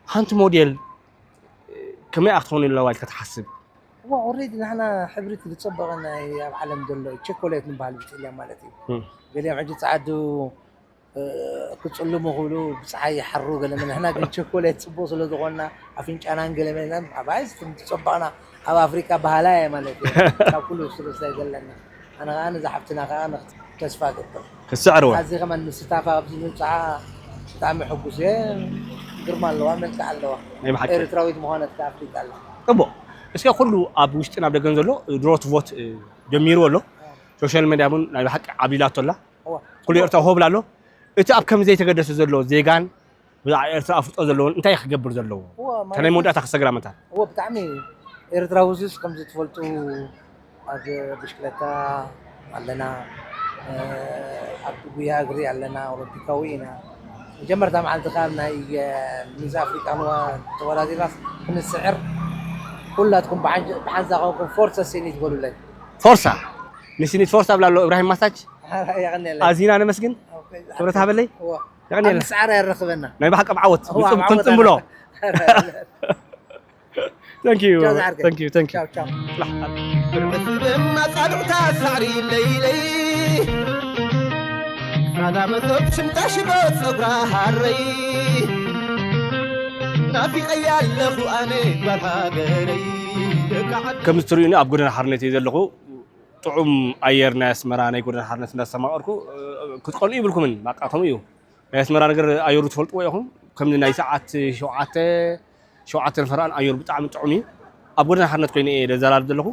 ሓንቲ ሞዴል ከመይ ክትኾን ኣለዋ ኢልካ ትሓስብ? እዋ ኦሬዲ ንሕና ሕብሪት ዝፀበቐ ናይ ኣብ ዓለም ዘሎ ቸኮሌት ንበሃል ብጥልያ ማለት እዩ። እም። ገሊኦም ሕጂ ፀዓዱ ክፅልሙ ክብሉ ብፀሓይ ይሓሩ ገለ ንሕና ግን ቸኮሌት ፅቡቅ ስለዝኮንና ኣፍንጫናን ገለ መለን ኣብ ኣይስ ዝፀበቕና ኣብ ኣፍሪካ ባህላ እየ ማለት እዩ። ካብ ኩሉ ስርስታይ ዘለና ኣነ ከዓ ነዛ ሓፍትና ከዓ ተስፋ ገብር ክስዕርዎ ኣዚ ከማን ምስታፋ ኣብዚ ምብፅሓ ብጣዕሚ ሕጉስ እየ። ግርማ ኣለዋ፣ መልክዕ ኣለዋ። ናይ ብሓቂ ኤርትራዊት ምዃነት ከዓ ኣፍሊጣ ኣላ። ፅቡቅ። እስከ ኩሉ ኣብ ውሽጥን ኣብ ደገን ዘሎ ድሮ ትቮት ጀሚሩ ኣሎ። ሶሻል ሚድያ እውን ናይ ብሓቂ ዓብሊላቶ ኣላ። እዋ። ኩሉ ኤርትራ ሆብላ ኣሎ። እቲ ኣብ ከም ዘይተገደሰ ዘሎ ዜጋን ብዛዕባ ኤርትራ ኣፍልጦ ዘለዎን እንታይ ክገብር ዘለዎ? እዋ፣ ማለት ከነይ መወዳእታ ክሰግራ መታን እዎ ብጣዕሚ ኤርትራዊ ዙስ ከምዚ ትፈልጡ ኣብ ብሽክለታ ኣለና፣ ኣብ ጉያ እግሪ ኣለና፣ ኦሎምፒካዊ ኢና። መጀመርታ መዓልቲ ካብ ናይ ሚዝ ኣፍሪቃ ንዋ ተወዳዲርናስ ክንስዕር ኩላትኩም ብሓንዛ ኮንኩም ፎርሳ ሲኒት በሉለይ። ፎርሳ ንሲኒት ፎርሳ ብላ ኣሎ እብራሂም ማሳጅ የቐንየለ ኣዚና ነመስግን። ክብረት ሃበለይ። እዎ። የቐንየለ። ኣብ ምስዓር ያረኽበና። ናይ ብሓቂ ብዓወት እዋ፣ ብፅቡቅ ክንፅምብሎ። Thank you. ቻው ዝዓርከይ። Thank you. Thank you. ቻው ቻው። ብርዕስብም ኣጻድቕታ ሳዕሪ ለይለይ ሳዳ መሶብ ሽምታ ሽዶ ጸጉራ ሃረይ ናፊቐያ ኣለኹ ኣነ ጓል ሃገረይ ደቂ ዓዲ ከም እትርእዩኒ ኣብ ጎደና ሓርነት እየ ዘለኹ። ጥዑም ኣየር ናይ ኣስመራ ናይ ጎደና ሓርነት እንዳስተማቐርኩ ክትቀንኡ ይብልኩምን። በቃ ከምኡ እዩ። ናይ ኣስመራ ነገር ኣየሩ ትፈልጥዎ ኢኹም። ከምዚ ናይ ሰዓት ሸውዓተ ሸውዓተ ንፈርቓን ኣየሩ ብጣዕሚ ጥዑም እዩ። ኣብ ጎደና ሓርነት ኮይነ እየ ዘዘራርብ ዘለኹ።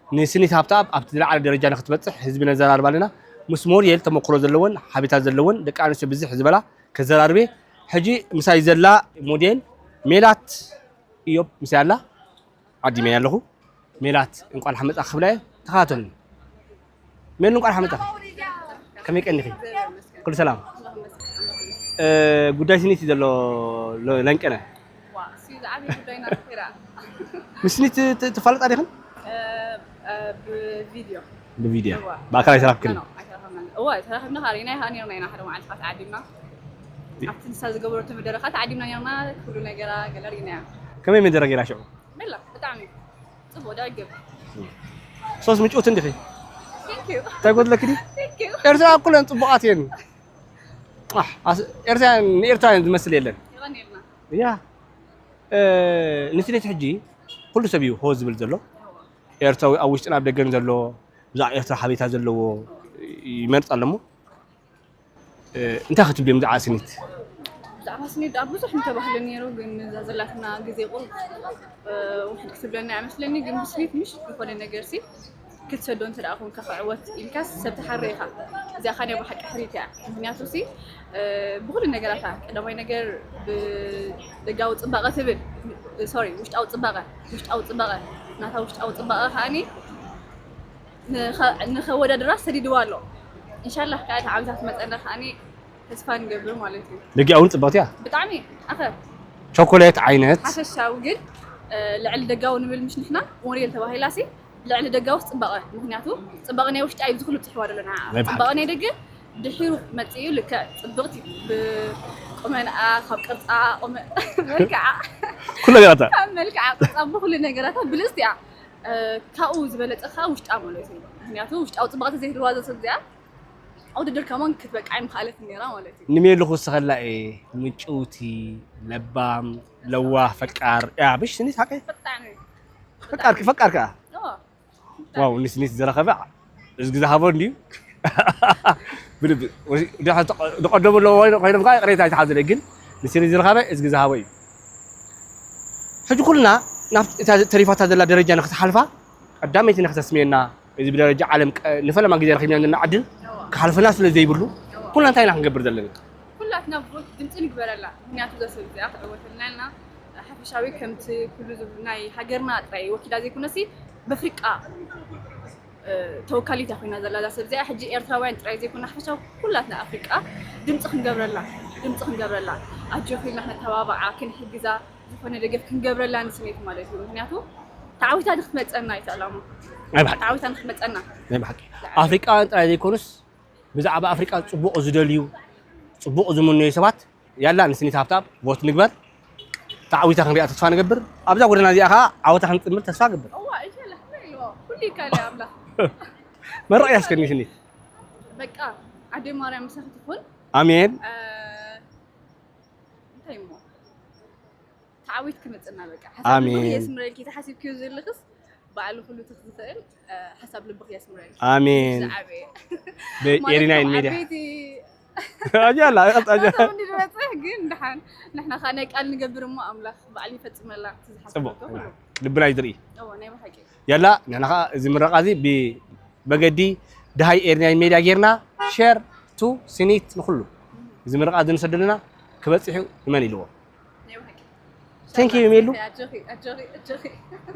ንስኒት ሃብተኣብ ኣብቲ ዝለዓለ ደረጃ ንክትበፅሕ ህዝቢ ነዘራርብ ኣለና። ምስ ሞዴል ተመክሮ ዘለወን ሓቤታት ዘለወን ደቂ ኣንስትዮ ብዝሕ ዝበላ ከዘራርብ እየ። ሕጂ ምሳይ ዘላ ሞዴል ሜላት እዮብ ምሳይ ኣላ። ዓዲመያ ኣለኹ። ሜላት እንቋዕ ደሓን መጻእኪ ክብላ እየ። ተኸታተሉኒ። ሜሉ እንቋዕ ደሓን መጻእኪ። ከመይ ቀኒኺ? ኩሉ ሰላም። እ፣ ጉዳይ ስኒት እዩ ዘሎ ሎ- ለንቅነ። ዋ፣ እሱ ዝዓበየ ጉዳይና ራ ምስ ስኒት ት- ትፋለጣ ዲኽን? ብቪድዮ ብቪድዮ። ብኣካል ኣይተራኽብክን? እዋ ተራኸብና። እዋ ተራኸብና። ካሪና ይሃ ነርና ኢና ሓደ መዓልቲ ተዓዲምና ኣብቲ ንሳ ዝገበረቶ መደረኻ ተዓዲምና ነርና። ኩሉ ነገራ ገለ ርኢናያ። ከመይ መደረ ገይራ ሽዑ? በላ ብጣዕሚ ጽቡቕ ደገብ። ሶስ ምጭውቲ እንዲኺ? Thank you. እንታይ ጎድለኪ ድዩ? Thank you. ኤርትራ ኩለን ጽቡቓት እየን። ኣሕ፣ ኣስ- ኤርትራውያን ንኤርትራውያን ዝመስል የለን። ይቐንየልና። ያ እ፣ ንስኒት ሕጂ ኩሉ ሰብ እዩ ሆ ዝብል ዘሎ። ኤርትራዊ ኣብ ውሽጥን ኣብ ደገን ዘሎ ብዛዕባ ኤርትራ ሓቤታ ዘለዎ ይመርፅ ኣለሞ። እ፣ እንታይ ክትብል እዮም ብዛዕባ ስኒት? ብዛዕባ ስኒት ደኣ ብዙሕ እንተባህለ ነይሩ፣ ግን እዛ ዘላትና ግዜ ቁሩብ ውሕድ ክትብለና ኣይመስለኒ። ግን ብስኒት ምሽ ዝኾነ ነገር ሲ ክትሰዶ እንተ ደኣ ኮንካ ክዕወት ኢልካስ ሰብ ትሓሪ ኢኻ። እዚኣ ኸኣ ናይ ብሓቂ ሕሪት እያ። ምኽንያቱ ሲ ብኹሉ ነገራታ ቀዳማይ ነገር ብደጋዊ ጽባቐ ትብል ሶሪ ውሽጣዊ ጽባቐ ውሽጣዊ ጽባቐ ናታ ውሽጣዊ ጽባቐ ከኣኒ ንኸወዳድራ ሰዲድዋ ኣሎ። እንሻላህ ከዓ ተዓብዛ ትመፀና ከኣኒ ተስፋ ንገብር ማለት እዩ። ደጊኣ እውን ፅብቕቲ እያ። ብጣዕሚ ኣኸ ቸኮሌት ዓይነት ሓፈሻዊ ግን ልዕሊ ደጋዊ ንብል ምሽ ንሕና ሞዴል ተባሂላ ሲ ልዕሊ ደጋዊ ፅባቐ ምክንያቱ ፅባቐ ናይ ውሽጢ እዩ ዝኩሉ ብፅሕዋ ዘለና ናይ ብሓቂ። ፅባቐ ናይ ደገ ድሒሩ መፅኡ ልክዕ ፅብቕቲ ብቁመንኣ ካብ ቅርፃ ቁመ- መልክዓ ኩሉ ነገራታ ካብ መልክዓ ቅርፃ ብኩሉ ነገራታ ብልፅቲ እያ። ካብኡ ዝበለፀ ከዓ ውሽጣ ማለት እዩ። ምክንያቱ ውሽጣዊ ፅባቐ ተዘይህልዋ ዘሰብ እዚኣ ኣብ ውድድር ከማን ክትበቅዓ ምክኣለት ነራ ማለት እዩ። ንሜሉ ክውስኸላ እየ። ምጭውቲ፣ ለባም፣ ለዋህ፣ ፈቃር እያ። ብሽ ስኒት ሓቀይ ብጣዕሚ ፈቃር ፈቃር ከዓ ኦ፣ ዋው ንስኒት ዝረኸበ እዝጊ ዝሃቦ እንድዩ። ብልቢ ንቀደሙ ኣለዎ ኮይኖም ከዓ ቅሬታ ኣይተሓዘለ ግን ንስኒት ዝረኸበ እዝጊ ዝሃቦ እዩ። ሕጂ ኩልና ናብ እታ ተሪፋታ ዘላ ደረጃ ንክትሓልፋ ቀዳመይቲ ንክተስምየና እዚ ብደረጃ ዓለም ቀ- ንፈለማ ግዜ ረኪብና ዘለና ዕድል ክሓልፈና ስለ ዘይብሉ ኩልና እንታይ ኢና ክንገብር ዘለና? ኩላትና ብቮት ድምፂ ንግበረላ። ምክንያቱ እዛ ሰብ እዚኣ ክዕወተልና ኢልና ሓፈሻዊ ከምቲ ኩሉ ዝብ- ናይ ሃገርና ጥራይ ወኪላ ዘይኮነሲ በፍሪቃ ተወካሊት እያ ኮይና ዘላ እዛ ሰብ እዚኣ። ሕጂ ኤርትራውያን ጥራይ ዘይኮና ሓፈሻዊ ኩላትና ኣፍሪቃ ድምፂ ክንገብረላ ድምፂ ክንገብረላ ኣጆኺ ኢልና ክነተባብዓ ክንሕግዛ ዝኾነ ደገፍ ክንገብረላ ንስኒት ማለት እዩ። ምክንያቱ ተዓዊታ ንክትመፀና እዩ ተዕላሙ ናይ ብሓቂ ተዓዊታ ንክትመፀና ናይ ብሓቂ ኣፍሪቃውያን ጥራይ ዘይኮኑስ ብዛዕባ ኣፍሪቃ ፅቡቕ ዝደልዩ ፅቡቕ ዝምነዩ ሰባት ያላ ንስኒት ሃብታብ ቮት ንግበር ተዓዊታ ክንሪኣ ተስፋ ንገብር ኣብዛ ጎደና እዚኣ ከዓ ዓወታ ክንጥምር ተስፋ ገብር እዋ ኢንሻላ ክመይ ኢልዎ ኩሉ ይካል ኣምላኽ መረቕ ያስከኒ ስኒት በቃ ኣደ ማርያም ምሳኺ ትኹን ኣሜን እንታይ እሞ ተዓዊት ክመፅና በቃ ሓሳብ ኣሜን። ልብኺ የስምረልኪ ተሓሲብክዮ ዘለኽስ በዓሉ ኩሉ ትኽ ዝኽእል ሓሳብ ልብኺ የስምረልኪ ኣሜን ዝዓበየ ብኤሪናይን ሜድያ ዓበይቲ ኣጃላ ቀጣጃ ሰው እንድንበፅሕ ግን ድሓን ንሕና ከዓ ናይ ቃል ንገብር እሞ ኣምላኽ በዓል ይፈፅመላ እቲ ዝሓሰበቶ ፅቡቅ ኩሉ ልብና ይዝርኢ እዎ ናይ ብሓቂ ያላ ንሕና ከዓ እዚ ምረቃ እዚ ብመገዲ ድሃይ ኤሪናይን ሜድያ ጌርና ሸር ቱ ስኒት ንኩሉ እዚ ምረቃ እዚ ንሰደልና ክበፅሕ እዩ ንመን ኢልዎ ናይ ብሓቂ Thank you ሜሉ ኣጆኺ ኣጆኺ ኣጆኺ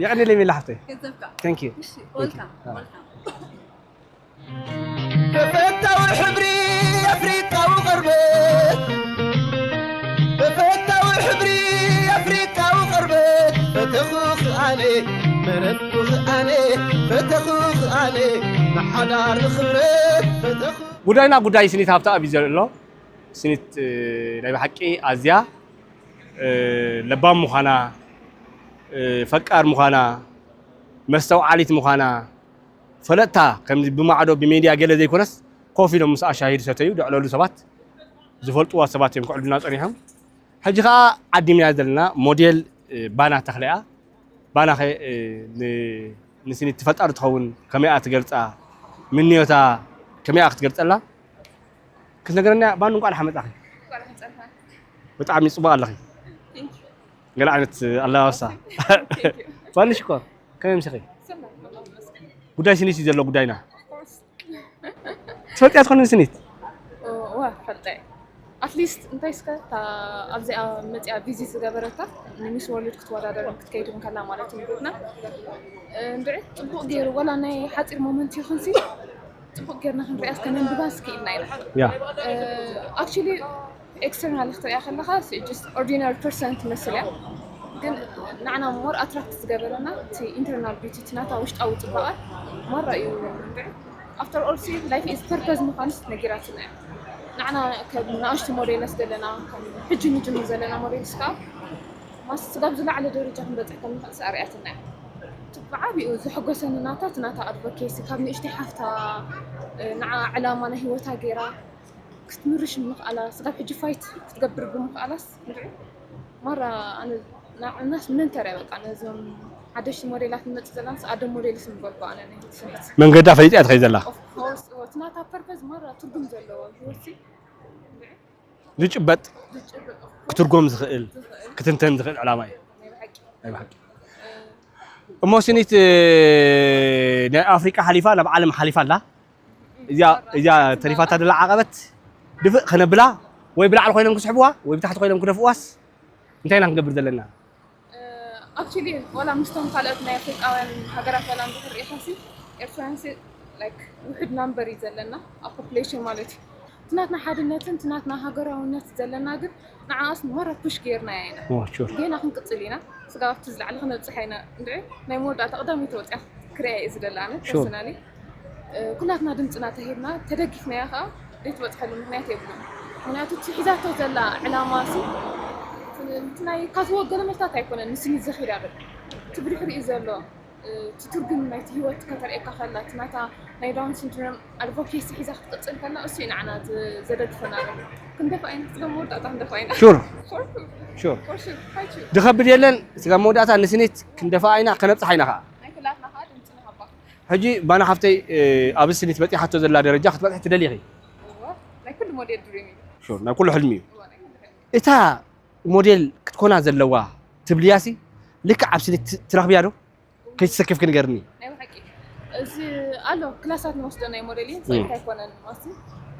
የቀኒለይ ሜላ ሓፍተይ ገንዘብካ Thank you እሺ ወልካም Ah. ወልካም ተፈታዊ ሕብሪ ኣፍሪቃዊ ቅርበት ተፈታዊ ሕብሪ ኣፍሪቃዊ ቅርበት ፈተኹ ክኣነ መረጥኩ ክኣነ ፈተኹ ክኣነ ንሓዳር ንኽብረት ፈተኹ ጉዳይና ጉዳይ ስኒት ሃብተኣብ እዩ ዘሎ ስኒት ናይ ብሓቂ ኣዝያ ለባም ምዃና ፈቃር ምዃና መስተውዓሊት ምዃና ፈለጥታ ከምዚ ብማዕዶ ብሜድያ ገለ ዘይኮነስ ኮፍ ኢሎም ምስኣ ሻሂ ዝሰተዩ ዘዕለሉ ሰባት ዝፈልጥዋ ሰባት እዮም ክዕልዱና ፀኒሖም ሕጂ ከዓ ዓዲምና ዘለና ሞዴል ባና ተኽለያ ባና ንስኒት ትፈልጣ ዶ ትኸውን ከመይኣ ትገልፃ ምንዮታ ከመይኣ ክትገልፀላ ክትነገረና ባኑ እንቋዕ ደሓን መፃኺ ብጣዕሚ ፅቡቅ ኣለኺ ገለ ዓይነት ኣለባብሳ ባንሽ እኮ ከመይ ምሲኺ ጉዳይ ስኒት እዩ ዘሎ ጉዳይና ትፈልጥያ ትኾኒ ስኒት ዋ ፈልጠ ኣትሊስት እንታይ እስከ ኣብዚኣ መፅኣ ቪዚት ዝገበረታ ንሚስ ወርልድ ክትወዳደር ክትከይድ እንከላ ማለት ንብትና እንድዒ ፅቡቅ ገይሩ ወላ ናይ ሓፂር ሞመንት ይኹንሲ ፅቡቅ ጌርና ክንሪኣስ ከነንብባስ ክኢልና ኢና ያ ኣክቹሊ ኤክስተርናል ክትሪኣ ከለካ ኦርዲናሪ ፐርሰን ትመስል እያ ግን ንዓና ሞር ኣትራክት ዝገበረና እቲ ኢንተርናል ቢቲ እቲ ናታ ውሽጣዊ ፅባቐ ማራ እዩ ንርኢ ኣፍተር ኦል ሲ ላይፍ ኢዝ ፐርፐዝ ምኳንስ ነጊራትና እያ ንዓና ከም ንኣሽቱ ሞዴለስ ዘለና ከም ሕጂ ንጅምር ዘለና ሞዴልስ ከዓ ማስ ስጋብ ዝለዓለ ደረጃ ክንበፅሕ ከም ንኽእል ኣርኣያትና እያ ብዓቢኡ ዘሐጎሰኒ ናታ እቲ ናታ ኣድቮኬሲ ካብ ንእሽተይ ሓፍታ ንዓ ዕላማ ናይ ሂወታ ገይራ ክትምርሽ ብምኽኣላ ስጋብ ሕጂ ፋይት ክትገብር ብምኽኣላስ ንርኢ ማራ ኣነ ንዓናስ መንተር እያ በቃ ነዞም ሓደሽቲ ሞዴላት ንመፅእ ዘለና ኣደ ሞዴልስ ምበልኩ ኣነ ናይ ስምዒት መንገዳ ፈሊጣ እያ ትኸይድ ዘላ ኦፍኮርስ እቲ ናታ ፐርፐዝ ማራ ትርጉም ዘለዎ ሂወትሲ ዝጭበጥ ክትርጎም ዝኽእል ክትንተን ዝኽእል ዕላማ እዩ ናይ ብሓቂ እሞ ስኒት ናይ ኣፍሪቃ ሓሊፋ ናብ ዓለም ሓሊፋ ኣላ እዚኣ ተሪፋታ ዘላ ዓቐበት ድፍእ ከነብላ ወይ ብላዕሊ ኮይኖም ክስሕብዋ ወይ ብታሕቲ ኮይኖም ክደፍእዋስ እንታይ ኢና ክንገብር ዘለና ኣክቹሊ ዋላ ምስቶም ካልኦት ናይ ኣፍሪቃውያን ሃገራት ዋላ እንድሕር ርኢኻሲ ኤርትራውያንሲ ላይክ ውሕድ ናምበር እዩ ዘለና ኣብ ፖፑሌሽን ማለት እዩ እቲ ናትና ሓድነትን እቲ ናትና ሃገራውነት ዘለና ግን ንዓኣስ መረ ፑሽ ገይርናያ ኢና ሹር ጌና ክንቅፅል ኢና ስጋብ ኣብቲ ዝለዕለ ክነብፅሓ ኢና እንድዒ ናይ መወዳእታ ቀዳመይቲ ወፅያ ክሪኣ እየ ዝደሊ ኣነ ፐርሰናሊ ኩላትና ድምፅና ተሂብና ተደጊፍናያ ከዓ ዘይትበፅሐሉ ምክንያት የብሉን ምክንያቱ እቲ ሒዛቶ ዘላ ዕላማ ሲ እቲ ናይ ካትወ ገለመልታት ኣይኮነን ንስኒ ዘኺዳ በል እቲ ብድሕሪኡ ዘሎ እቲ ትርጉም ናይቲ ሂወት ከተርእየካ ከላ እቲ ናታ ናይ ዳውን ሲንድሮም ኣድቮኬሲ ሒዛ ክትቅፅል ከላ እሱ እዩ ንዓና ዘደግፈና ዘሎ ክንደፋ ኣይና ስለ መወዳእታ ክንደፋ ኣይና ሹር ፎርኩ ሹር ፎርሹር ሃይቹ ድኸብድ የለን ስጋብ መወዳእታ ንስኒት ክንደፋ ኣይና ከነብፅሓ ኢና ከዓ ናይ ክላትና ከዓ ድምፅና ሃባ ሕጂ ባና ሓፍተይ ኣብ ስኒት በፂሓቶ ዘላ ደረጃ ክትበፅሒ ትደሊ ኢኺ እወ ናይ ኩሉ ሞዴል ድሪም እዩ ሹር ናይ ኩሉ ሕልሚ እዩ እወ ናይ ኩሉ ሕልሚ እታ ሞዴል ክትኮና ዘለዋ ትብልያሲ ልክዕ ኣብ ስኒት ትረኽብያ ዶ ከይትሰክፍኪ ንገርኒ ናይ ብሓቂ እዚ ኣሎ ክላሳት ንወስዶ ናይ ሞዴሊን ፅሬት ኣይኮነን ማለት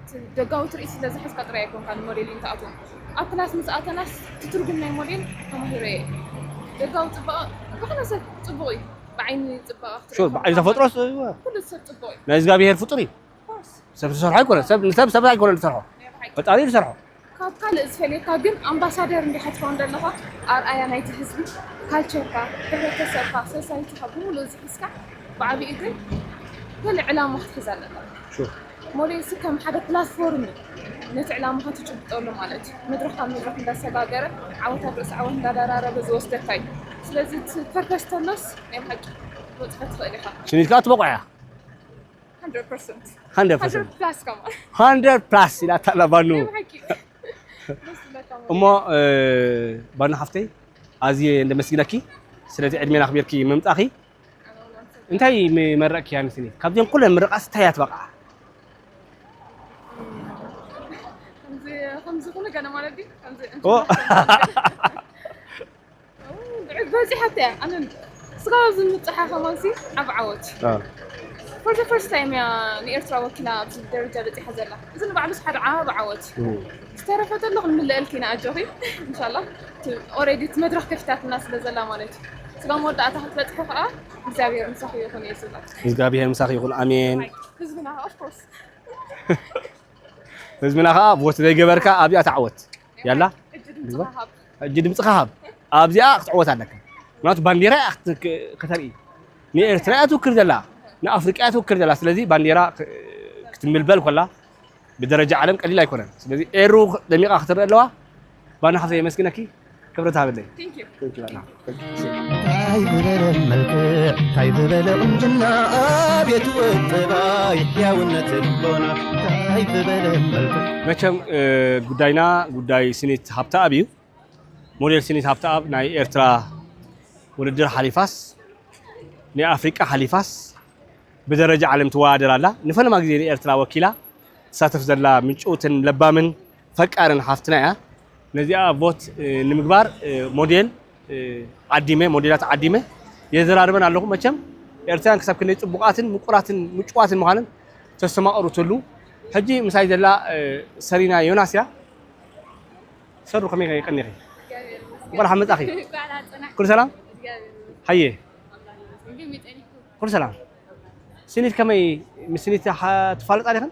እቲ ደጋዊ ትርኢት ስለ ዝሕዝካ ጥራይ ኣይኮንካ ንሞዴሊን ትኣትዎ ኣብ ክላስ ምስ ኣተናስ እቲ ትርጉም ናይ ሞዴል ተማሂረ እየ ደጋዊ ፅባቐ ዝኾነ ሰብ ፅቡቕ እዩ ብዓይኒ ጽባቐ ክትርኢ ሹር ብዓይኒ ተፈጥሮስ ኩሉ ሰብ ጽቡቕ እዩ። ናይ እግዚኣብሔር ፍጡር እዩ። ኮርስ ሰብ ዝሰርሖ ኣይኮነ ሰብ ንሰብ ሰብ ኣይኮነ ዝሰርሖ ፈጣሪ እዩ ዝሰርሖ። ካብ ካልእ ዝፈልየካ ግን ኣምባሳደር እንዲኻ ትኸውን ዘለኻ፣ ኣርኣያ ናይቲ ህዝቢ፣ ካልቸርካ፣ ሕብረተሰብካ፣ ሶሳይቲካ ብምሉእ እዚ ሒዝካ ብዓቢኡ ግን ገለ ዕላማ ክትሕዝ ኣለካ። ሹር ሞዴልሲ ከም ሓደ ፕላትፎርም እዩ ነቲ ዕላማኻ ትጭብጠሉ ማለት እዩ። መድረኽ ካብ መድረኽ እንዳሰጋገረ ዓወት ኣብ ርእሲ ዓወት እንዳደራረበ ዝወስደካ እዩ። ስለዚ እቲ ፐርፐስ ተሎስ ናይ ብሓቂ ክትበፅሖ ትኽእል ኢኻ። ስኒት ከዓ ትበቑዕ እያ። ሃንድረድ ፐርሰንት ሃንድረድ ፐርሰንት ፕላስ ከማን ሃንድረድ ፕላስ ኢላ ታላ ባኑ ናይ ብሓቂ ደስ ዝብለካ ማለት እሞ ባኑ ሓፍተይ ኣዝየ እንደመስግነኪ ስለዚ ዕድሜና ኣኽቢርኪ ምምጻኺ። እንታይ መረቅኪ ኣንስኒ ካብዚን ኩለን ምርቃስ እንታይ ያትበቃ? ከምዚ ከምዚ ኩሉ ገና ማለት ድዩ ከምዚ ኦ በዚሓ እያ ኣነ ስጋ ዝምፅሓ ከማንሲ ዓብ ዓወት for the first time እያ ንኤርትራ ወኪላ ኣብዚ ደረጃ በፂሓ ዘላ። እዚ ንባዕሉስ ሓደ ዓብ ዓወት። ዝተረፈ ተሎ ክንምልአልኪ ኢና ኣጆኺ። እንሻላ ኦሬዲ እቲ መድረኽ ከፊታትና ስለ ዘላ ማለት እዩ። ስጋ መወዳእታ ክትበፅሒ ከዓ እግዚኣብሔር ምሳኺ ይኹን እየ ዝብላ። እግዚኣብሔር ምሳኺ ይኹን ኣሜን። ህዝብና of course ህዝብና ከዓ ቮት ዘይገበርካ ኣብዚኣ ተዓወት ያላ ሕጂ ድምፅኻ ሃብ። ሕጂ ድምፅኻ ሃብ ኣብዚኣ ክትዕወት ኣለካ። ምክንያቱ ባንዴራ እያ ክት- ከተርኢ ንኤርትራ እያ ትውክል ዘላ ንኣፍሪቃ እያ ትውክል ዘላ። ስለዚ ባንዴራ ክ- ክትምልበል ኮላ ብደረጃ ዓለም ቀሊል ኣይኮነን። ስለዚ ኤሩ ደሚቓ ክትረአ ኣለዋ። ባና ሓፍተይ የመስግነኪ። ክብረት ሃበለይ። Thank you። Thank you ባና። ታይ ዝበለ መልክዕ ታይ ዝበለ ቁንጅና ኣቤት ውጥባይ ሕያውነት ልቦና ታይ ዝበለ መልክዕ መቸም እ፣ ጉዳይና ጉዳይ ስኒት ሃብተኣብ እዩ። ሞዴል ስኒት ሃብተኣብ ናይ ኤርትራ ውድድር ሓሊፋስ ናይ ኣፍሪቃ ሓሊፋስ ብደረጃ ዓለም ትወዳደር ኣላ። ንፈለማ ግዜ ንኤርትራ ወኪላ ትሳተፍ ዘላ ምንጭውትን ለባምን ፈቃርን ሓፍትና እያ። ነዚኣ ቮት እ፣ ንምግባር እ፣ ሞዴል እ፣ ዓዲመ ሞዴላት ዓዲመ የዘራርበን ኣለኹ። መቸም ኤርትራውያን ክሳብ ክንደይ ጽቡቓትን ምቁራትን ምጭዋትን ምዃንን ተስተማቕሩ ትሉ። ሕጂ ምሳይ ዘላ እ፣ ሰሪና ዮናስ እያ። ሰሩ ከመይ ቀኒኺ? እንኳን ሓመጻኺ። ኩሉ ሰላም? ሃየ ኩሉ ሰላም። ስኒት ከመይ ምስ ስኒት ሓ- ትፋለጣ ዲኽን?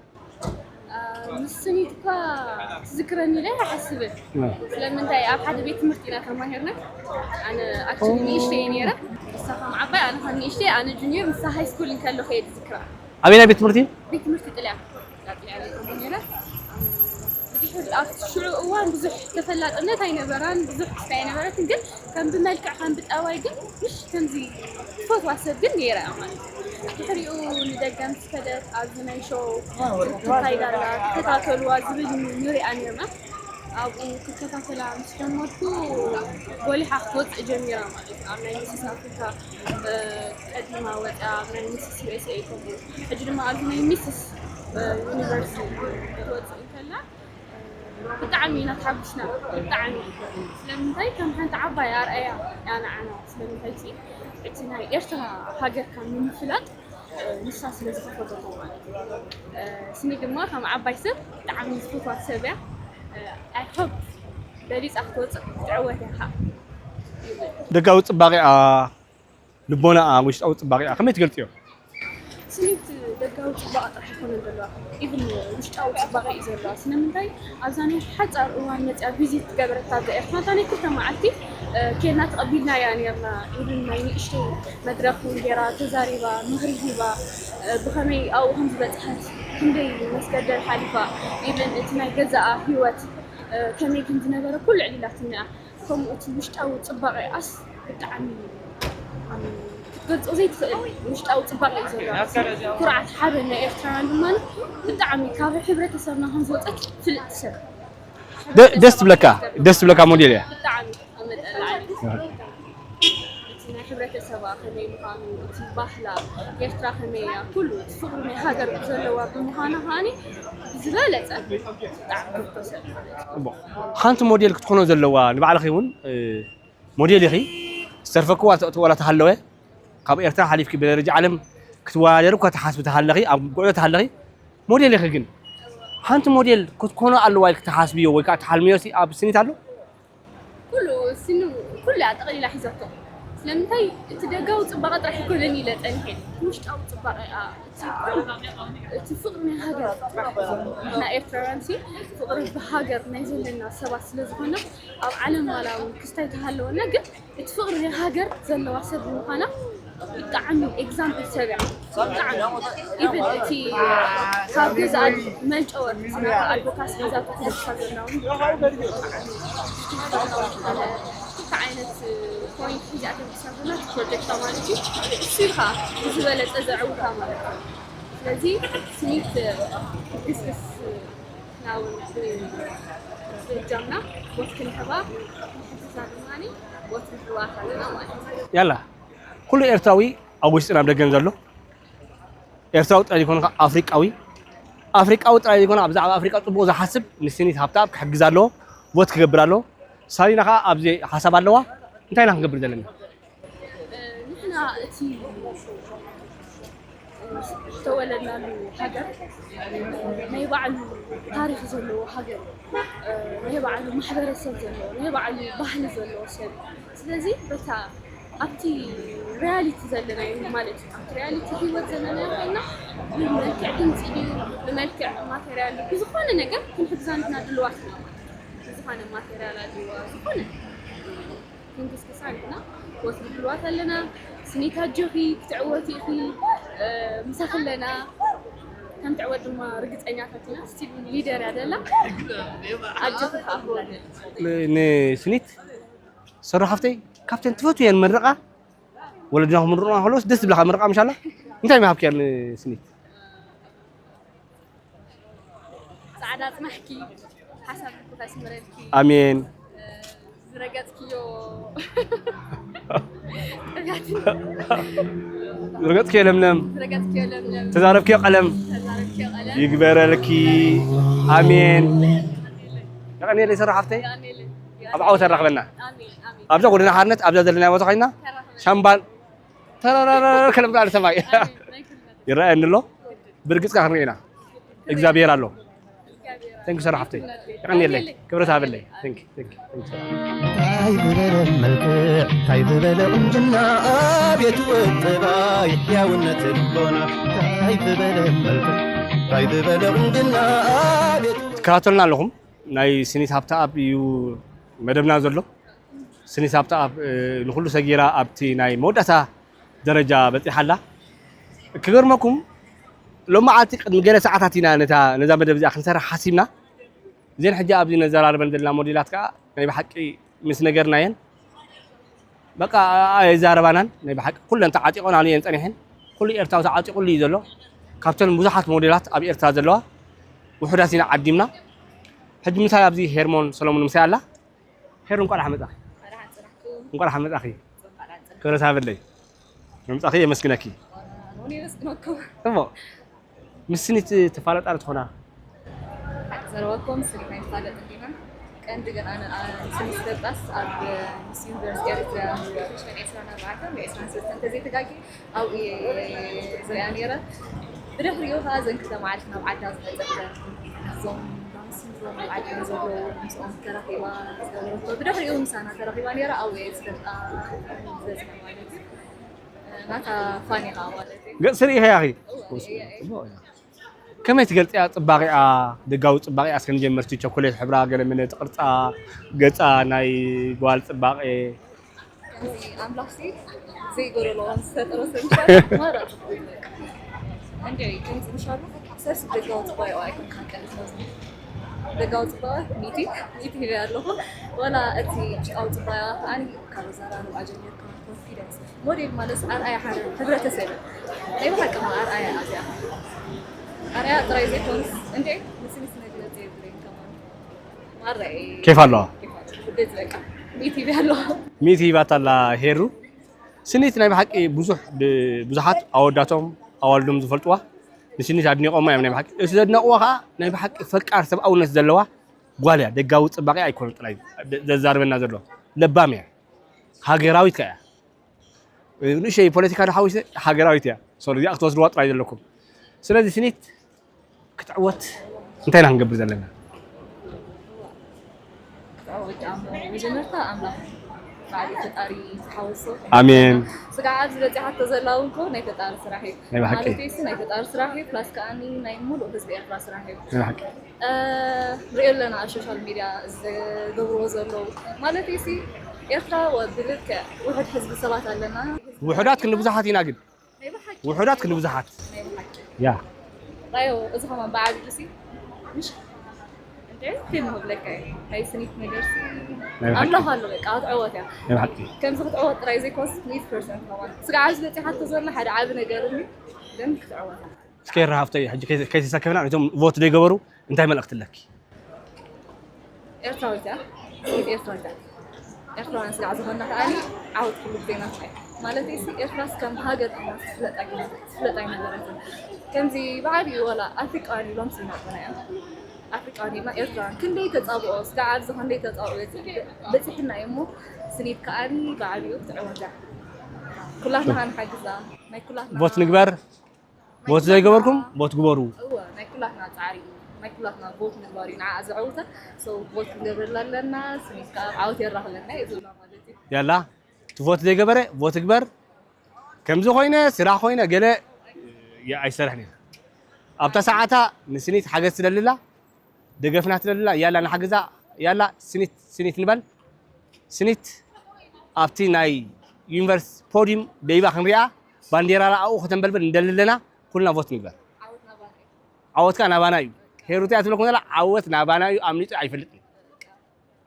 ምስ ስኒት እኳ ትዝክረኒ ኢለ ኣይሓስብን። ስለምንታይ ኣብ ሓደ ቤት ትምህርቲ ኢና ተማሂርና። ኣነ ኣክቹሊ ንእሽተይ እየ ነይረ። ንሳ ከም ዓባይ ኣነ ከም ንእሽተይ ኣነ ጁኒየር ንሳ ሃይ ስኩል እንከለኹ እየ ዝዝክራ። ኣበይ ናይ ቤት ትምህርቲ? ቤት ትምህርቲ ጥልያን ጥልያን እየ ተማሂረ። ብድሕሪ ኣብቲ ሽዑ እዋን ብዙሕ ተፈላጥነት ኣይነበራን ብዙሕ ክስታይ ኣይነበረትን ግን ከም ብመልክዕ ከም ብጠባይ ግን ምሽ ከምዚ ትፈትዋ ሰብ ግን ነይረ እያ ማለት እዩ። ድሕሪኡ ንደገ ምስ ከደት ኣብዚ ናይ ሾው ትካይድ ኣላ ትከታተልዋ ዝብል ንሪኣ ነርና። ኣብኡ ክከታተላ ምስ ጀመርኩ ጎሊሓ ክትወፅእ ጀሚራ ማለት እዩ። ኣብ ናይ ሚስስ ኣፍሪካ ቀዲማ ወፅያ ኣብ ናይ ሚስስ ዩ ኤስ ኤ ከምኡ ሕጂ ድማ ኣብዚ ናይ ሚስስ ዩኒቨርሲቲ ክትወፅእ እንከላ ብጣዕሚ ኢና ተሓጒስና። ብጣዕሚ ስለምንታይ ከም ሓንቲ ዓባይ ኣርኣያ እያ ንዓና። ስለምንታይ እቲ ናይ ኤርትራ ሃገርካ ንምፍላጥ ንሳ ስለ ዝኸፈተቶ ማለት እዩ። ስኒ ድማ ከም ዓባይ ሰብ ብጣዕሚ ዝፈትዋ ሰብ እያ። I hope በሊፃ ክትወፅእ ክትዕወት እያ ከዓ ይብል። ደጋዊ ፅባቐኣ ልቦናኣ ውሽጣዊ ፅባቐኣ ከመይ ትገልፅዮ? ስኒት ደጋዊ ፅባቐ ጥራሕ ኣይኮነን ዘለዋ ኢቭን ውሽጣዊ ፅባቐ እዩ ዘለዋ። ስለምንታይ ኣብዛ ናይ ሓፃር እዋን መፅያ ቪዚት ገበረት ኣብዛ ኤርትራ እታ ናይ ክልተ መዓልቲ ኬድና ተቐቢልናያ ነርና። ኢቭን ናይ ንእሽተይ መድረኽ እውን ገይራ ተዛሪባ ምኽሪ ሂባ ብኸመይ ኣብኡ ከም ዝበፅሐት ክንደይ መስገደል ሓሊፋ ኢቭን እቲ ናይ ገዛኣ ሂወት ከመይ ከም ዝነበረ ኩሉ ዕሊላትኒ እያ። ከምኡ እቲ ውሽጣዊ ፅባቐኣስ ብጣዕሚ ክትገልፆ ዘይትኽእል ውሽጣዊ ፅባቐ እዩ ዘለዋ። ኩርዓት ሓበን ናይ ኤርትራውያን ድማ ብጣዕሚ ካብ ሕብረተሰብና ከም ዝወፀት ፍልጥቲ ሰብ ደ- ደስ ትብለካ ደስ ትብለካ ሞዴል እያ። ብጣዕሚ ካብ መጠን ላዕሊ እቲ ናይ ሕብረተሰባ ከመይ ምዃኑ እቲ ባህላ ኤርትራ ከመይ እያ ኩሉ እቲ ፍቕሪ ናይ ሃገር ዘለዋ ብምዃና ከዓኒ ዝበለፀ ብጣዕሚ ክብቶ ሰብ ማለት እዩ። ጽቡቕ። ሓንቲ ሞዴል ክትኮኖ ዘለዋ ንባዕልኺ እውን እ፣ ሞዴል ኢኺ ዝተርፈክዋ ተእትወላ ተሃለወ ካብ ኤርትራ ሓሊፍኪ ብደረጃ ዓለም ክትወዳደሪ እኳ ትሓስቢ ተሃለኺ ኣብ ጉዕዞ ተሃለኺ ሞዴል ኢኺ ግን ሓንቲ ሞዴል ክትኮኖ ኣለዋ ኢልኪ ትሓስብዮ ወይ ከዓ ትሓልምዮ ሲ ኣብ ስኒት ኣሎ? ኩሉ ስኒ ኩሉ እያ ጠቕሊላ ሒዛቶ። ስለምንታይ እቲ ደጋዊ ጽባቐ ጥራሕ ኣይኮነን ኢለ ጸኒሐ፣ እቲ ውሽጣዊ ጽባቐ፣ ኣ፣ እቲ፣ እቲ ፍቕሪ ናይ ሃገር ጥራሕ እዩ ዘሎ። ንሕና ኤርትራውያን ሲ ፍቕሪ ብሃገር ናይ ዘለና ሰባት ስለ ዝኾና፣ ኣብ ዓለም ዋላ እውን ክስታይ ተሃለወና፣ ግን እቲ ፍቕሪ ናይ ሃገር ዘለዋ ሰብ ብምዃና ብጣዕሚ ኤግዛምፕል ሰብ እያ። ብጣዕሚ ኢቨን እቲ ካብ ገዛኣ መልጨወ ኣድቮካሲ ሒዛቶ ትደርሳ ዘላ እውን ብጣዕሚ ክልተ ዓይነት ፖይንት ሒዛ ተንቀሳቐሰት ፕሮጀክታ ማለት እዩ። እሱ እዩ ከዓ ዝበለፀ ዘዕውታ ማለት እዩ። ስለዚ ስኒት ግስግስ ናውን ብእጃምና ቦት ክንሕባ ንሕግዛ ድማ ቦት ንሕባ ኣለና ማለት እዩ። ያላ ኩሉ ኤርትራዊ ኣብ ውሽጥን ኣብ ደገን ዘሎ ኤርትራዊ ጥራይ ዘይኮነ ኣፍሪቃዊ ኣፍሪቃዊ ጥራይ ዘይኮነ ብዛዕባ ኣፍሪቃ ጽቡቕ ዝሓስብ ንስኒት ሃብተኣብ ክሕግዝ ኣለዎ። ቦት ክገብር ኣለዎ። ሳሊና ከዓ ኣብዚ ሓሳብ ኣለዋ። እንታይ ኢና ክንገብር ዘለና? ንሕና እቲ ዝተወለድናሉ ሃገር ናይ ባዕሉ ታሪኽ ዘለዎ ሃገር፣ ናይ ባዕሉ ማሕበረሰብ ዘለዎ፣ ናይ ባዕሉ ባህሊ ዘለዎ ሰብ እዩ። ስለዚ በታ ኣብቲ ሪያሊቲ ዘለናዮ ማለት እዩ። ኣብቲ ሪያሊቲ ህይወት ዘለናዮ ኮይና ብመልክዕ ድምፂ ድዩ ብመልክዕ ማቴሪያል ድዩ ብዝኾነ ነገር ክንሕግዛ ንሕና ድልዋት ኢና ማለት እዩ። ብዝኾነ ማቴሪያል ኣለዋ ዝኾነ ክንክስክሳ ንሕና ወትሪ ድልዋት ኣለና። ስኒት ኣጆኺ ክትዕወቲ ኢኺ፣ ምሳኺ ኣለና። ከም ትዕወት ድማ ርግፀኛታት ኢና። ስቲል ሊደር እያ ደላ። ኣጆኺ ከዓ ንስኒት ሰሩ ሓፍተይ ካብተን ትፈትየን መርቓ ወለድና ክምርቑና ከለውስ ደስ ዝብለካ መርቓ ምሻላ እንታይ ምሃብክያ ንስኒት? ጻዕዳ ጽናሕኪ ሓሳብ ልብካ ይስምረልኪ። ኣሜን። ዝረገጽክዮ ጥብያት ዝረገጽክዮ ለምለም ዝረገጽክዮ ለምለም ተዛረብክዮ ቀለም ተዛረብክዮ ቀለም ይግበረልኪ። ኣሜን። የቐንየለይ ሰራ ሓፍተይ። የቐንየለይ። ኣብ ዓወት ኣራኽበና። ኣሜን፣ ኣሜን። ኣብዛ ጎደና ሓርነት ኣብዛ ዘለና ቦታ ኮይና ተራኽበና። ሻምባን ተረረረረ ከለምታ ሰማይ ኣሜን። ናይ ኩልና ይረኣየኒ ኣሎ። ብርግጽ ከኣ ክንርኢ ኢና። እግዚኣብሔር ኣሎ። ተንክ ሰራ ሓፍተይ። የቐንየለይ። ክብረት ሃበለይ። ተንክ፣ ተንክ፣ ተንክ ሰራ። ታይ ዝበለ መልክዕ፣ ታይ ዝበለ ቁንጅና፣ ኣቤት ውጥባይ፣ ሕያውነት ልቦና። ታይ ዝበለ መልክዕ፣ ታይ ዝበለ ቁንጅና፣ ኣቤት ትከታተሉና ኣለኹም። ናይ ስኒት ሃብተኣብ እዩ መደብና ዘሎ። ስኒት ሃብተኣብ፣ እ፣ ንኹሉ ሰጊራ ኣብቲ ናይ መወዳእታ ደረጃ በጺሓ ኣላ። ክገርመኩም፣ ሎማዓንቲ ቅድሚ ገለ ሰዓታት ኢና ነታ፣ ነዛ መደብ እዚኣ ክንሰርሕ ሓሲብና። እዘን ሕጂ ኣብዚ ነዘራርበን ዘለና ሞዴላት ከኣ ናይ ብሓቂ ምስ ነገርናየን፣ በቃ፣ ኣየዛረባናን። ናይ ብሓቂ ኩለን ተዓጢቐን ኣነ እየን ጸኒሐን። ኩሉ ኤርትራዊ ተዓጢቑሉ እዩ ዘሎ። ካብተን ብዙሓት ሞዴላት ኣብ ኤርትራ ዘለዋ ውሑዳት ኢና ዓዲምና። ሕጂ ምሳይ ኣብዚ ሄርሞን ሰሎሞን ምሳይ ኣላ። ሄሩ እንቋዕ ደሓን መጻኺ። እንቋዕ ደሓን ጽናሕኩም። እንቋዕ ደሓን መጻኺ። እንቋዕ ደሓን ጽናሕኩም። ክብረት ሃበለይ። ምምጻኺ የመስግነኪ። ኣነ እውን የመስግነኩም። ጽቡቕ። ምስ ስኒት ትፋለጣ ዶ ትኾና? ሓቂ ዘረባኩም፣ ስኒት ኣይንፋለጥን ዲና። ቀንዲ ግን ኣነ፣ ኣ-፣ ስኒት ዝፈልጣስ ኣብ ሚስ ዩኒቨርስ ኤርትራ ዕስራን ኣርባዕተን ወይ ዕስራን ሰለስተን እንተዘይተጋግየ ኣብኡ እየ ዝሪኣ ነይረ። ብድሕሪኡ ከዓ እዘን ክልተ መዓልቲ ናብ ዓዳ ዝመጸት እዞም ዳንስ ንብሎም ኣብ ዓዲ ዘለዉ ምስኦም ተራኺባ ዝገበረቶ። ብድሕሪኡ ምሳና ተራኺባ ነይራ፣ ኣብኡ እየ ዝፈልጣ ዝበዝሐ ማለት እዩ። ናታ ፋን ኢኻ ማለት እዩ። ገጽ ስርኢ ኢኻ ያኺ? እወ፣ እየ፣ እየ። ጽቡቕ እያ። ከመይ ትገልጽያ ጽባቐኣ? ደጋዊ ጽባቐኣ እስከ ንጀምር። እቲ ቸኮሌት ሕብራ፣ ገለ መለ፣ እቲ ቅርጻ ገጻ፣ ናይ ጓል ጽባቐ። ከምዚ ኣምላኽሲ ዘይጎደሎ ዝፈጠሮ ሰብ ምሻሉ ማራ ጽቡቕ እዩ። እንድዒ ከምዚ ምሻሉ ሰብሲ ደጋዊ ጽባቐኡ ኣይኮነን ዝሓቀኒ፣ ስለዚ ደጋዊ ጽባቐ ሚእቲ፣ ሚእቲ ሂበያ ኣለኹ። ዋላ እቲ ውሽጣዊ ጽባቐ ከኣ ካብ ኣዘራርባኣ ጀሚርካ ኮንፊደንስ ሞዴል ማለት ኣርኣያ ሓደ ሕብረተሰብ እዩ። ናይ ብሓቂ እማ ኣርኣያ እያ እዚኣ። ኣርኣያ ጥራይ ዘይኮንስ፣ እንዴ፣ ንስኒት መግለጺ የብለይን ከማን። ማራ እዩ። ኬፍ ኣለዋ። ኬፍ ኣለዋ። ውዴ ዝበቃ። ሚእቲ ሂበያ ኣለዋ። ሚእቲ ሂባታ ኣላ ሄሩ። ስኒት ናይ ብሓቂ ብዙሕ ብ-፣ ብዙሓት ኣወዳቶም ኣዋልዶም ዝፈልጥዋ ንስኒት ኣድኒቖማ እዮም ናይ ብሓቂ። እቲ ዘድነቕዋ ኸኣ ናይ ብሓቂ ፈቃር ሰብኣውነት ዘለዋ ጓል እያ። ደጋዊ ጽባቐ ኣይኮነን ጥራይ ዘዛርበና ዘሎ። ለባም እያ። ሃገራዊት ከኣ እያ። ንእሸይ ፖለቲካ ዶ ሓዊሰ ሃገራዊት እያ። ሶሪ፣ እዚኣ ክትወስድዋ ጥራይ ዘለኩም። ስለዚ ስኒት ክትዕወት እንታይ ኢና ክንገብር ዘለና? ክትዕወት ደኣ እሞ መጀመርታ ኣምላኽ ባዕሉ ፈጣሪ ዝሓወሶ። ኣሜን። ስጋዕ ኣብዚ በፂሓቶ ዘላ እውን እኮ ናይ ፈጣሪ ስራሕ እዩ። ናይ ብሓቂ። ማለት እዩ፣ ናይ ፈጣሪ ስራሕ እዩ፣ ፕላስ ከዓኒ ናይ ሙሉእ ህዝቢ ኤርትራ ስራሕ እዩ። ናይ ብሓቂ። እ፣ ንሪኦ ኣለና ኣብ ሶሻል ሚድያ ዝገብርዎ ዘለዉ። ማለት እዩ ሲ፣ ኤርትራ ወ-፣ ብልክዕ ውሑድ ህዝቢ ሰባት ኣለና። ውሑዳት ክንዲ ብዙሓት ኢና ግን። ናይ ብሓቂ። ውሑዳት ክንዲ ብዙሓት። ናይ ብሓቂ። ያ። ራዮ፣ እዚ ከማን ብዓብዩ ሲ፣ ምሽ እንታይ ፊልም ክብለካ እዩ? ናይ ስኒት ነገር ሲ፣ ናይ ብሓቂ። ኣምላኽ ኣሎ በቃ፣ ክትዕወት እያ። ናይ ብሓቂ። ከምዚ ክትዕወት ጥራይ ዘይኮንስ ሚእቲ ፐርሰንት ከማን። ስጋዕ ኣብዚ በፂሓቶ ዘላ ሓደ ዓቢ ነገር እዩ፣ ግን ክትዕወት እያ። እስከ የራ ሃፍተይ፣ ሕጂ ከይ-፣ ከይተሰከፍና ነቶም ቮት ዘይገበሩ እንታይ መልእኽቲ ኣለኪ? ኤርትራዊት እያ። ስኒት ኤርትራዊት እያ። ኤርትራውያን ስጋዕ ዝኾንና ከዓኒ ዓወት ኩሉ ግዜና እዩ። ማለት ሲ፣ ኤርትራስ ከም ሃገር ኢና ትፍለጥ ኣይነበረትን። ከምዚ ብዓብዩ ዋላ ኣፍሪቃውያን ኢሎም ስይናጥና እዮም። ኣፍሪቃውያን ኢልና ኤርትራውያን ክንደይ ተጻብኦ፣ ስጋዕ ኣብዚ ክንደይ ተጻብኦ በፂሕና እዩ እሞ፣ ስኒት ከዓኒ ብዓብዩ ክትዕወት እያ። ኩላትና ንሓግዛ። ናይ ኩላትና ቮት ንግበር። ቮት ዘይገበርኩም ቮት ግበሩ። እወ፣ ናይ ኩላትና ጻዕሪ እዩ። ናይ ኩላትና ቮት ምግባር እዩ ንዓኣ ዘዕውታ። So ቮት ክንገብረላ ኣለና። ስኒት ከኣ ዓወት የራኽበና እዩ ዝብላ ማለት እዩ። ያላ፣ እቲ ቮት ዘይገበረ ቮት ግበር። ከምዚ ኮይነ፣ ስራሕ ኮይነ፣ ገለ የ-፣ ኣይሰርሕን እየ። ኣብታ ሰዓታ ንስኒት ሓገዝ ትደልላ፣ ደገፍና ትደልላ፣ ያላ ንሓግዛ፣ ያላ ስኒት፣ ስኒት ንበል። ስኒት ኣብቲ ናይ ዩኒቨርስ ፖዲም ደይባ ክንሪኣ፣ ባንዴራ ኣብኡ ከተንበልብል እንደልለና፣ ኩልና ቮት ንግበር። ዓወት ከኣ ናባና እዩ። ሄሩት እያ ትብለኩም ዘላ፣ ዓወት ናባና እዩ፣ ኣምሊጡ ኣይፈልጥን።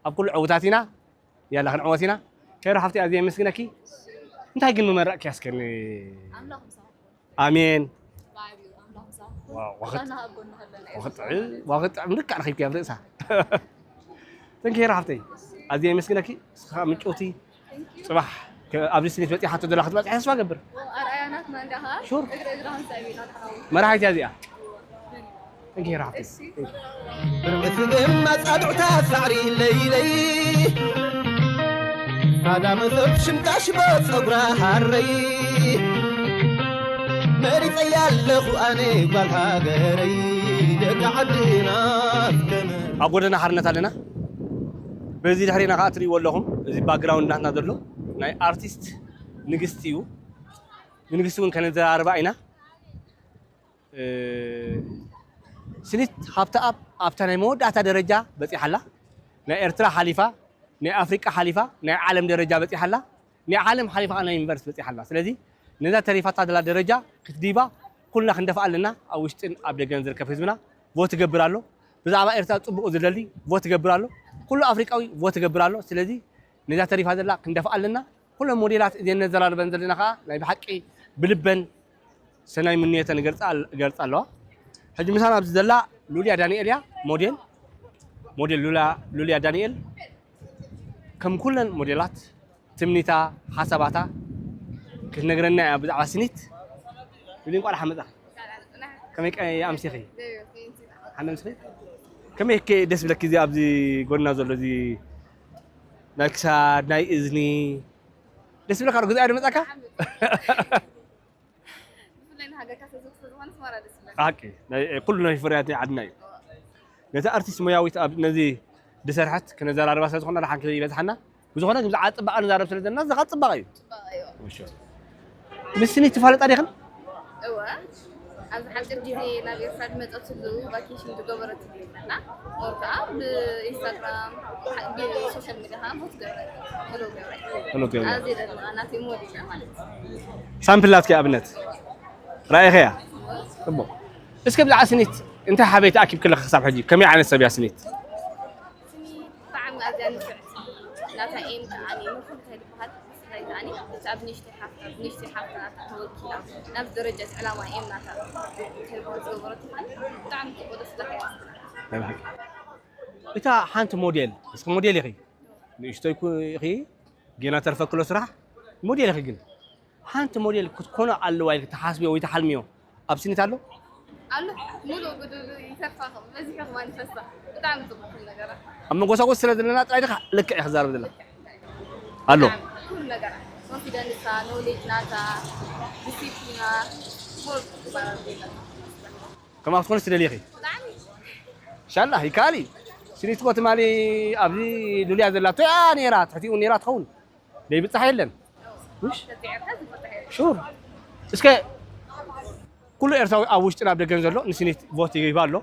ኣብ ኩሉ ዕውታት ኢና፣ ያላ ክንዕወት ኢና። ሄሩ ሓፍቲ፣ ኣዝየ የመስግነኪ። እንታይ ግን ምመረቕኪ ኣስከኒ? ኣምላኽ ምሳኹም። ኣሜን። ብዓብዩ ኣምላኽ ምሳኹም። ዋው፣ ወኽት-፣ ኩላትና ኣብ ጎንና ኣለና። ወኽጥዕ-፣ ወኽጥዕም ልክዕ ረኺብኪ ኣብ ርእሳ። ተንኪ ሄሩ ሓፍተይ፣ ኣዝየ የመስግነኪ። እስኻ ምጭውቲ ጽባሕ ከ-፣ ኣብዚ ስኒት በፂሓቶ ዘላ ክትበፅሕ ተስፋ ገብር። ኣርኣያ ናትና እንዲኻ። ሹር። እግሪ እግራ ክንስዕብ ኢና ንሕና እውን። መራሒት እያ እዚኣ። ተንኪ ሄሩ ሓፍተይ። እሺ። ብርዕቲ ድማ ጻድዕታ ሳዕሪ ለይለይ ሳዳ መሶብ ሽምጣ ሽቦ ጸጉራ ሃረይ መሪጸያ ኣለኹ ኣነ ጓል ሃገረይ ደቂ ዓድና ከመ ኣብ ጎደና ሓርነት ኣለና። በዚ ድሕሪና ከዓ ትርእይዎ ኣለኹም። እዚ ባክግራውንድ ናትና ዘሎ ናይ ኣርቲስት ንግስቲ እዩ። ንንግስቲ እውን ከነዘራርባ ኢና። እ፣ ስኒት ሃብተኣብ ኣብታ ናይ መወዳእታ ደረጃ በፂሓ ኣላ። ናይ ኤርትራ ሓሊፋ፣ ናይ ኣፍሪቃ ሓሊፋ፣ ናይ ዓለም ደረጃ በፂሓ ኣላ። ናይ ዓለም ሓሊፋ ከዓ ናይ ዩኒቨርስ በፂሓ ኣላ። ስለዚ ነዛ ተሪፋታ ዘላ ደረጃ ክትድይባ ኩልና ክንደፍኣ ኣለና። ኣብ ውሽጥን ኣብ ደገን ዝርከብ ህዝብና ቮት ይገብር ኣሎ። ብዛዕባ ኤርትራ ፅቡቕ ዝደሊ ቮት ይገብር ኣሎ። ኩሉ ኣፍሪቃዊ ቮት ይገብር ኣሎ። ስለዚ ነዛ ተሪፋ ዘላ ክንደፍኣ ኣለና። ኩለን ሞዴላት እዘን ነዘራርበን ዘለና ከዓ ናይ ብሓቂ ብልበን ሰናይ ምንየተን ይገልፃ ኣል-፣ ይገልፃ ኣለዋ። ሕጂ ምሳና ኣብዚ ዘላ ሉልያ ዳንኤል እያ፣ ሞዴል፣ ሞዴል ሉላ-፣ ሉልያ ዳንኤል ከም ኩለን ሞዴላት ትምኒታ፣ ሓሳባታ ክትነግረና እያ ብዛዕባ ስኒት። ሉሊ፣ እንቋዕ ደሓን መጻኺ። ከመይ ቀ-፣ ኣምሲኺ? ሓን ኣምሲኺ? ከመይ ከ ደስ ብለኪ እዚ ኣብዚ ጎና ዘሎ እዚ ናይ ክሳድ፣ ናይ እዝኒ ደስ ብለካ ዶ? ገዛኢ ዶ መጻካ? ብፍላይ ንሃገርካ ስለ ዝውክል ዝኾነ ኣስመራ ደስ ይብለካ። ሓቂ። ናይ፣ ኩሉ ናይ ፍርያት ናይ ዓድና እዩ። ነቲ ኣርቲስት ሞያዊት ኣብ ነዚ ዝሰርሐት ክነዘራርባ ስለ ዝኾና ደሓን ከይበዝሓና። ብዝኾነ ግን ብዛዕባ ጽባቐ ንዛረብ ስለ ዘለና፣ እዚ ኸኣ ጽባቐ እዩ። ጽባቐ እዩ። እሺ። ምስ ስኒት ትፋለጣ ዲኽን? እወ። ኣብዚ ሓጺር ግዜ ናብ ኤርትራ ዝመጸትሉ ቫኬሽን ዝገበረትሉ የብላና። ሞር ከኣ ብኢንስታግራም፣ ብሶሻል ሚድያ ከኣ ፖስት ገብረ፣ ፎሎ ገብረ። ፎሎ ገብረ። ኣዝየ ዘድንቓ ናተይ ሞዴል እያ ማለት እዩ። ሳምፕል ናትኪ ኣብነት ራኢኸያ? ጽቡቕ። እስከ ብዛዕባ ስኒት እንታይ ሓበሬታ ኣኪብኪ ኣለኺ ክሳብ ሕጂ? ከመይ ዓይነት ሰብ እያ ስኒት? ስኒት ብጣዕሚ ኣዝያ ንፍዕቲ። ናታ ኤም ከኣ ንኹሉ እንታይ ዝበሃል ስራይ ከኣ እቲ ኣብ ንእሽተይ ሓፍታ፣ ብንእሽተይ ሓፍታ ናታ ተወኪላ ናብዚ ደረጃ እዚ ዕላማ ኤም ናታ እንታይ ዝበሃል ዝገበረቶ ከኣ ብጣዕሚ ጽቡቕ ደስ ዝብለካ ይመስለኒ። ናይ ብሓቂ። እታ ሓንቲ ሞዴል፣ እስኪ ሞዴል ኢኺ? ንእሽቶይ ኩ-፣ ኢኺ? ጌና ተርፈክሎ ስራሕ? ሞዴል ኢኺ ግን? ሓንቲ ሞዴል ክትኮኖ ኣለዋ ኢልኪ ትሓስብዮ ወይ ትሓልምዮ ኣብ ስኒት ኣሎ? ኣሎ፣ ሙሉእ ጉዱሉ ይተርፋ፣ ከም በዚሑ ከማን ይፈሳ። ብጣዕሚ ጽቡቕ ኩሉ ነገራ። ኣብ መጎሳጎስ ስለ ዘለና ጥራይ ዲኻ ልክዕ ኢኺ ትዛረብ ዘላ? ኣሎ። ብጣዕሚ ኩሉ ነገራ። ኮንፊደንሳ፣ ኖሌጅ ናታ፣ ዲሲፕሊና፣ ሞር ክባራር ይብለካ። ከማኣ ክትኮንስ ትደልዪ ኢኺ? ብጣዕሚ። ኢንሻላህ ይከኣል እዩ። ስኒት እኮ ትማሊ ኣብዚ ሉልያ ዘላቶ እያ ነይራ፣ ትሕቲኡ ነይራ ትኸውን። ዘይብጻሕ የለን። ምሽ? ሹር። እስከ ኩሉ ኤርትራዊ ኣብ ውሽጥን ኣብ ደገን ዘሎ ንስኒት ቮት ይህብ ኣሎ።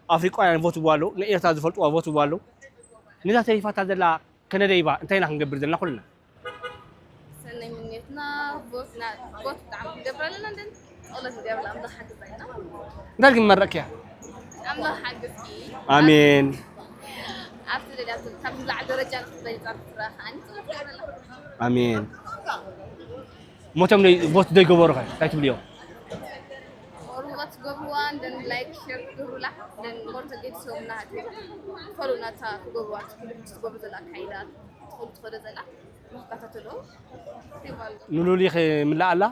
ኣፍሪቃውያን ቮት ይህቡ ኣለዉ። ንኤርትራ ዝፈልጥዋ ቮት ይህቡ ኣለዉ። ነዛ ተሪፋታ ዘላ ከነደይባ እንታይ ኢና ክንገብር ዘለና ኩልና? ሰናይ ምንየትና ቮት ና-፣ ቮት ብጣዕሚ ክንገብር ኣለና። እንደን ጸሎት ንገብር ኣምላኽ ሓግዛ ኢና። እንታይ ግን መረቅያ? ኣምላኽ ሓግዝኪ። ኣሜን። ኣብቲ ደረጃ፣ ካብዚ ዝለዓለ ደረጃ ንክትበልጻ ብስራ ከኣ ንጸሎት ንገብር ኣለና። ኣሜን። ሞቶም ደይ-፣ ቮት ዘይገበሩ ኸ እንታይ ትብልዮም? ኦር ሞት ትገብርዋ፣ እንደን ላይክ፣ ሼር ትገብሩላ፣ እንደን ሞር ተገድሶም ናሃት ፈሉ ናታ ክገብርዋ፣ ትገብሩ ዘላ ኣካይዳ፣ ትኸዱ፣ ትኸዶ ዘላ፣ ንኽከታተሎ ይባል። ንሉሊ ኸ ምላእ ኣላ?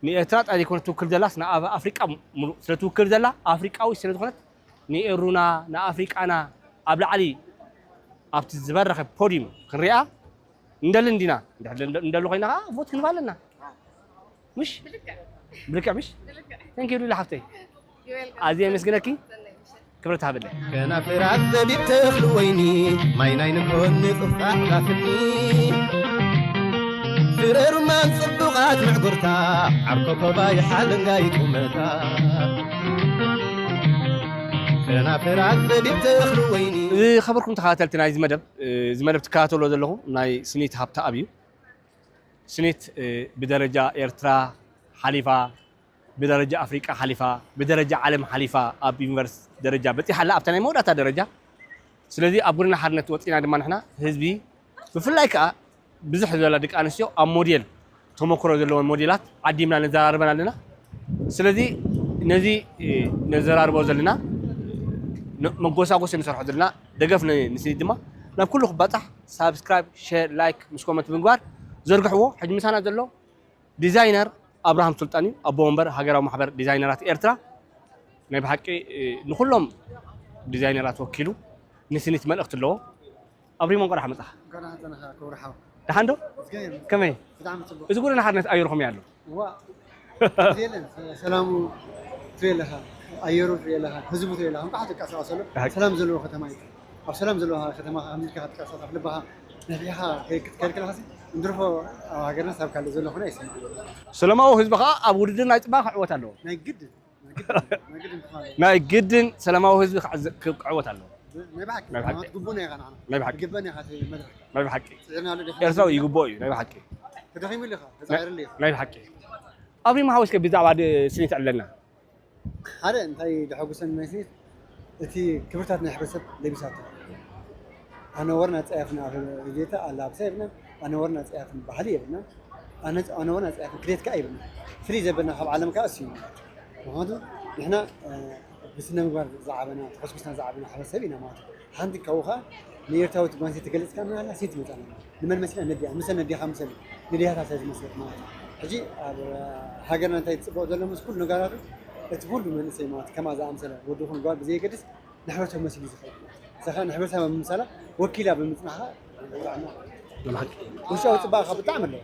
ንኤርትራ ጥራይ ዘይኮነ ትውክል ዘላስ ንኣብ ኣፍሪቃ ሙሉእ ስለ ትውክል ዘላ፣ ኣፍሪቃዊ ስለ ዝኾነት ንኤሩና፣ ንኣፍሪቃና ኣብ ላዕሊ ኣብቲ ዝበረኸ ፖዲም ክንሪኣ እንደሊ እንዲና። እንድሕር እንደሊ ኮይና ኸዓ ቮት ክንባ ኣለና። ምሽ? ብልክዕ። ብልክዕ ምሽ? ብልክዕ። Thank you ሉሊ ሓፍተይ። You're welcome። ኣዝየ የመስግነኪ። ሰናይ ምሸት። ክብረት ሃብለይ። ከናፍራት ዘቢብ ተኽሊ ወይኒ፣ ማይ ናይ ንግሆን ንጹህ ጻዕዳ ፍኒ። ፍረ ሩማን ጽቡቓት ምዕጉርታ፣ ዓርኮ ኮባይ ሓለንጋይ ቁመታ። ከናፍራት ዘቢብ ተኽሊ ወይኒ። ዝኸበርኩም ተኸታተልቲ ናይዚ መደብ፣ እዚ መደብ ትከታተልዎ ዘለኹም ናይ ስኒት ሃብተኣብ እዩ። ስኒት፣ እ፣ ብደረጃ ኤርትራ ሓሊፋ፣ ብደረጃ ኣፍሪቃ ሓሊፋ፣ ብደረጃ ዓለም ሓሊፋ፣ ኣብ ዩኒቨርስ ደረጃ በጺሓ ኣላ፣ ኣብታ ናይ መወዳእታ ደረጃ። ስለዚ ኣብ ጎደና ሓርነት ወጺና ድማ ንሕና ህዝቢ፣ ብፍላይ ከኣ ብዙሕ ዝበላ ደቂ ኣንስትዮ ኣብ ሞዴል ተመክሮ ዘለወን ሞዴላት ዓዲምና ነዘራርበን ኣለና። ስለዚ ነዚ፣ እ፣ ነዘራርቦ ዘለና፣ ን-፣ መጎሳጎሲ ንሰርሖ ዘለና ደገፍ ን-፣ ንስኒት ድማ ናብ ኩሉ ክባጻሕ ሳብስክራይብ፣ ሼር፣ ላይክ ምስ ኮመንት ብምግባር ዘርግሕዎ። ሕጂ ምሳና ዘሎ ዲዛይነር ኣብርሃም ሱልጣን እዩ፣ ኣቦ ወንበር ሃገራዊ ማሕበር ዲዛይነራት ኤርትራ። ናይ ብሓቂ፣ እ፣ ንኹሎም ዲዛይነራት ወኪሉ ንስኒት መልእኽቲ ኣለዎ። ኣብሪሞ እንኳዕ ደሓን መጻኻ። እንኳዕ ደሓን ጸናኻ ክቡር ሓው። ደሓን ዶ? ምስጋና ይመስገን። ከመይ? ብጣዕሚ ጽቡቕ። እዚ ጎደና ሓርነት ኣየርኹም እያ ኣሎ። እዋ፣ እዚ የለን፣ ሰ-፣ ሰላሙ ትሪኦ ኣለኻ፣ ኣየሩ ትሪኦ ኣለኻ፣ ህዝቡ ትሪኦ ኣለኻ፣ እንኳዕ ትንቀሳቐሰሉ። ብሓቂ። ሰላም ዘለዎ ከተማ እዩ። ኣብ ሰላም ዘለዋ ከተማ ከምዚ ኢልካ ክትንቀሳቐስ ኣብ ልብኻ ነፊሕኻ ከይ-፣ ክትከድ ከለኻሲ፣ እንድርፎ ኣብ ሃገርና ሳብ ካልእ ዘሎ ኾነ ኣይስማዕን። ሰላማዊ ህዝቢ ኸኣ ኣብ ውድድር ናይ ጽባቐ ክዕወት ኣለዎ። ናይ ግድን፣ ናይ ግድን፣ ናይ ግድን ክኾን ኣለዎ። ናይ ግድን ሰላማዊ ህዝቢ ክዕዘ-፣ ክ-፣ ክዕወት ኣለዎ። ናይ ብሓቂ፣ ናይ ብሓቂ። ማለት ግቡእና ኢኻ ንዓና። ናይ ብሓቂ። ይግበእና ኢኻ እቲ መድረኽ። ናይ ብሓቂ። ጽዒርናሉ ዲኻ? ኤርትራዊ ይግብኦ እዩ፣ ናይ ብሓቂ። ተደኺሙሉ ኢኻ፣ ተጻዒሩሉ ኢኻ። ናይ ብሓቂ። ኣብሪሞ ሓወይ እስከ ብዛዕባ ድ-፣ ስኒት ዕለልና። ሓደ እንታይ ደሐጉሰኒ ናይ ስኒት፣ እቲ ክብርታት ናይ ሕብረተሰብ ለቢሳቶ። ኣነወርን ኣጸያፍን ኣብ ህዝቤታ ኣላብሳ የብልናን፣ ኣነወርን ኣጸያፍን ባህሊ የብልናን፣ ኣነ-፣ ኣነወርን ኣጸያፍን ክዴት ከኣ የብልናን። ፍልይ ዘበልና ካብ ዓለም ከኣ እሱ እዩ። ምኽንያቱ ንሕና፣ እ፣ ብስነ ምግባር ዝዓበና፣ ተኾስኩስና ዝዓበና ሕብረተሰብ ኢና ማለት እዩ። ሓንቲ ካብኡ ኸዓ ንኤርትራዊት ጓል ኣንስተይቲ ትገልጽ ከኣ ምን ኣላ? ስኒት ትመጽእ ኣላ። ንመን መሲላ? ነዲኣ። ምሰ ነዲኻ ምሰል ነዲያታ ስለ ዝመስለት ማለት እዩ። ሕጂ ኣብ ሃገርና እንታይ ዝጽበቕ ዘሎ ምስ ኩሉ ነገራቱ፣ እቲ ኩሉ መንእሰይ ማለት ከማ ዝኣምሰለ ወዲ ይኹን ጓል ብዘየገድስ ንሕብረተሰብ መሲሉ ዝኸይድ። ንሳ ኸኣ ንሕብረተሰብ ኣብ ምምሳላ ወኪላ ብምጽናሓ ውሽጣዊ ጽባቐ ብጣዕሚ ኣለዎ።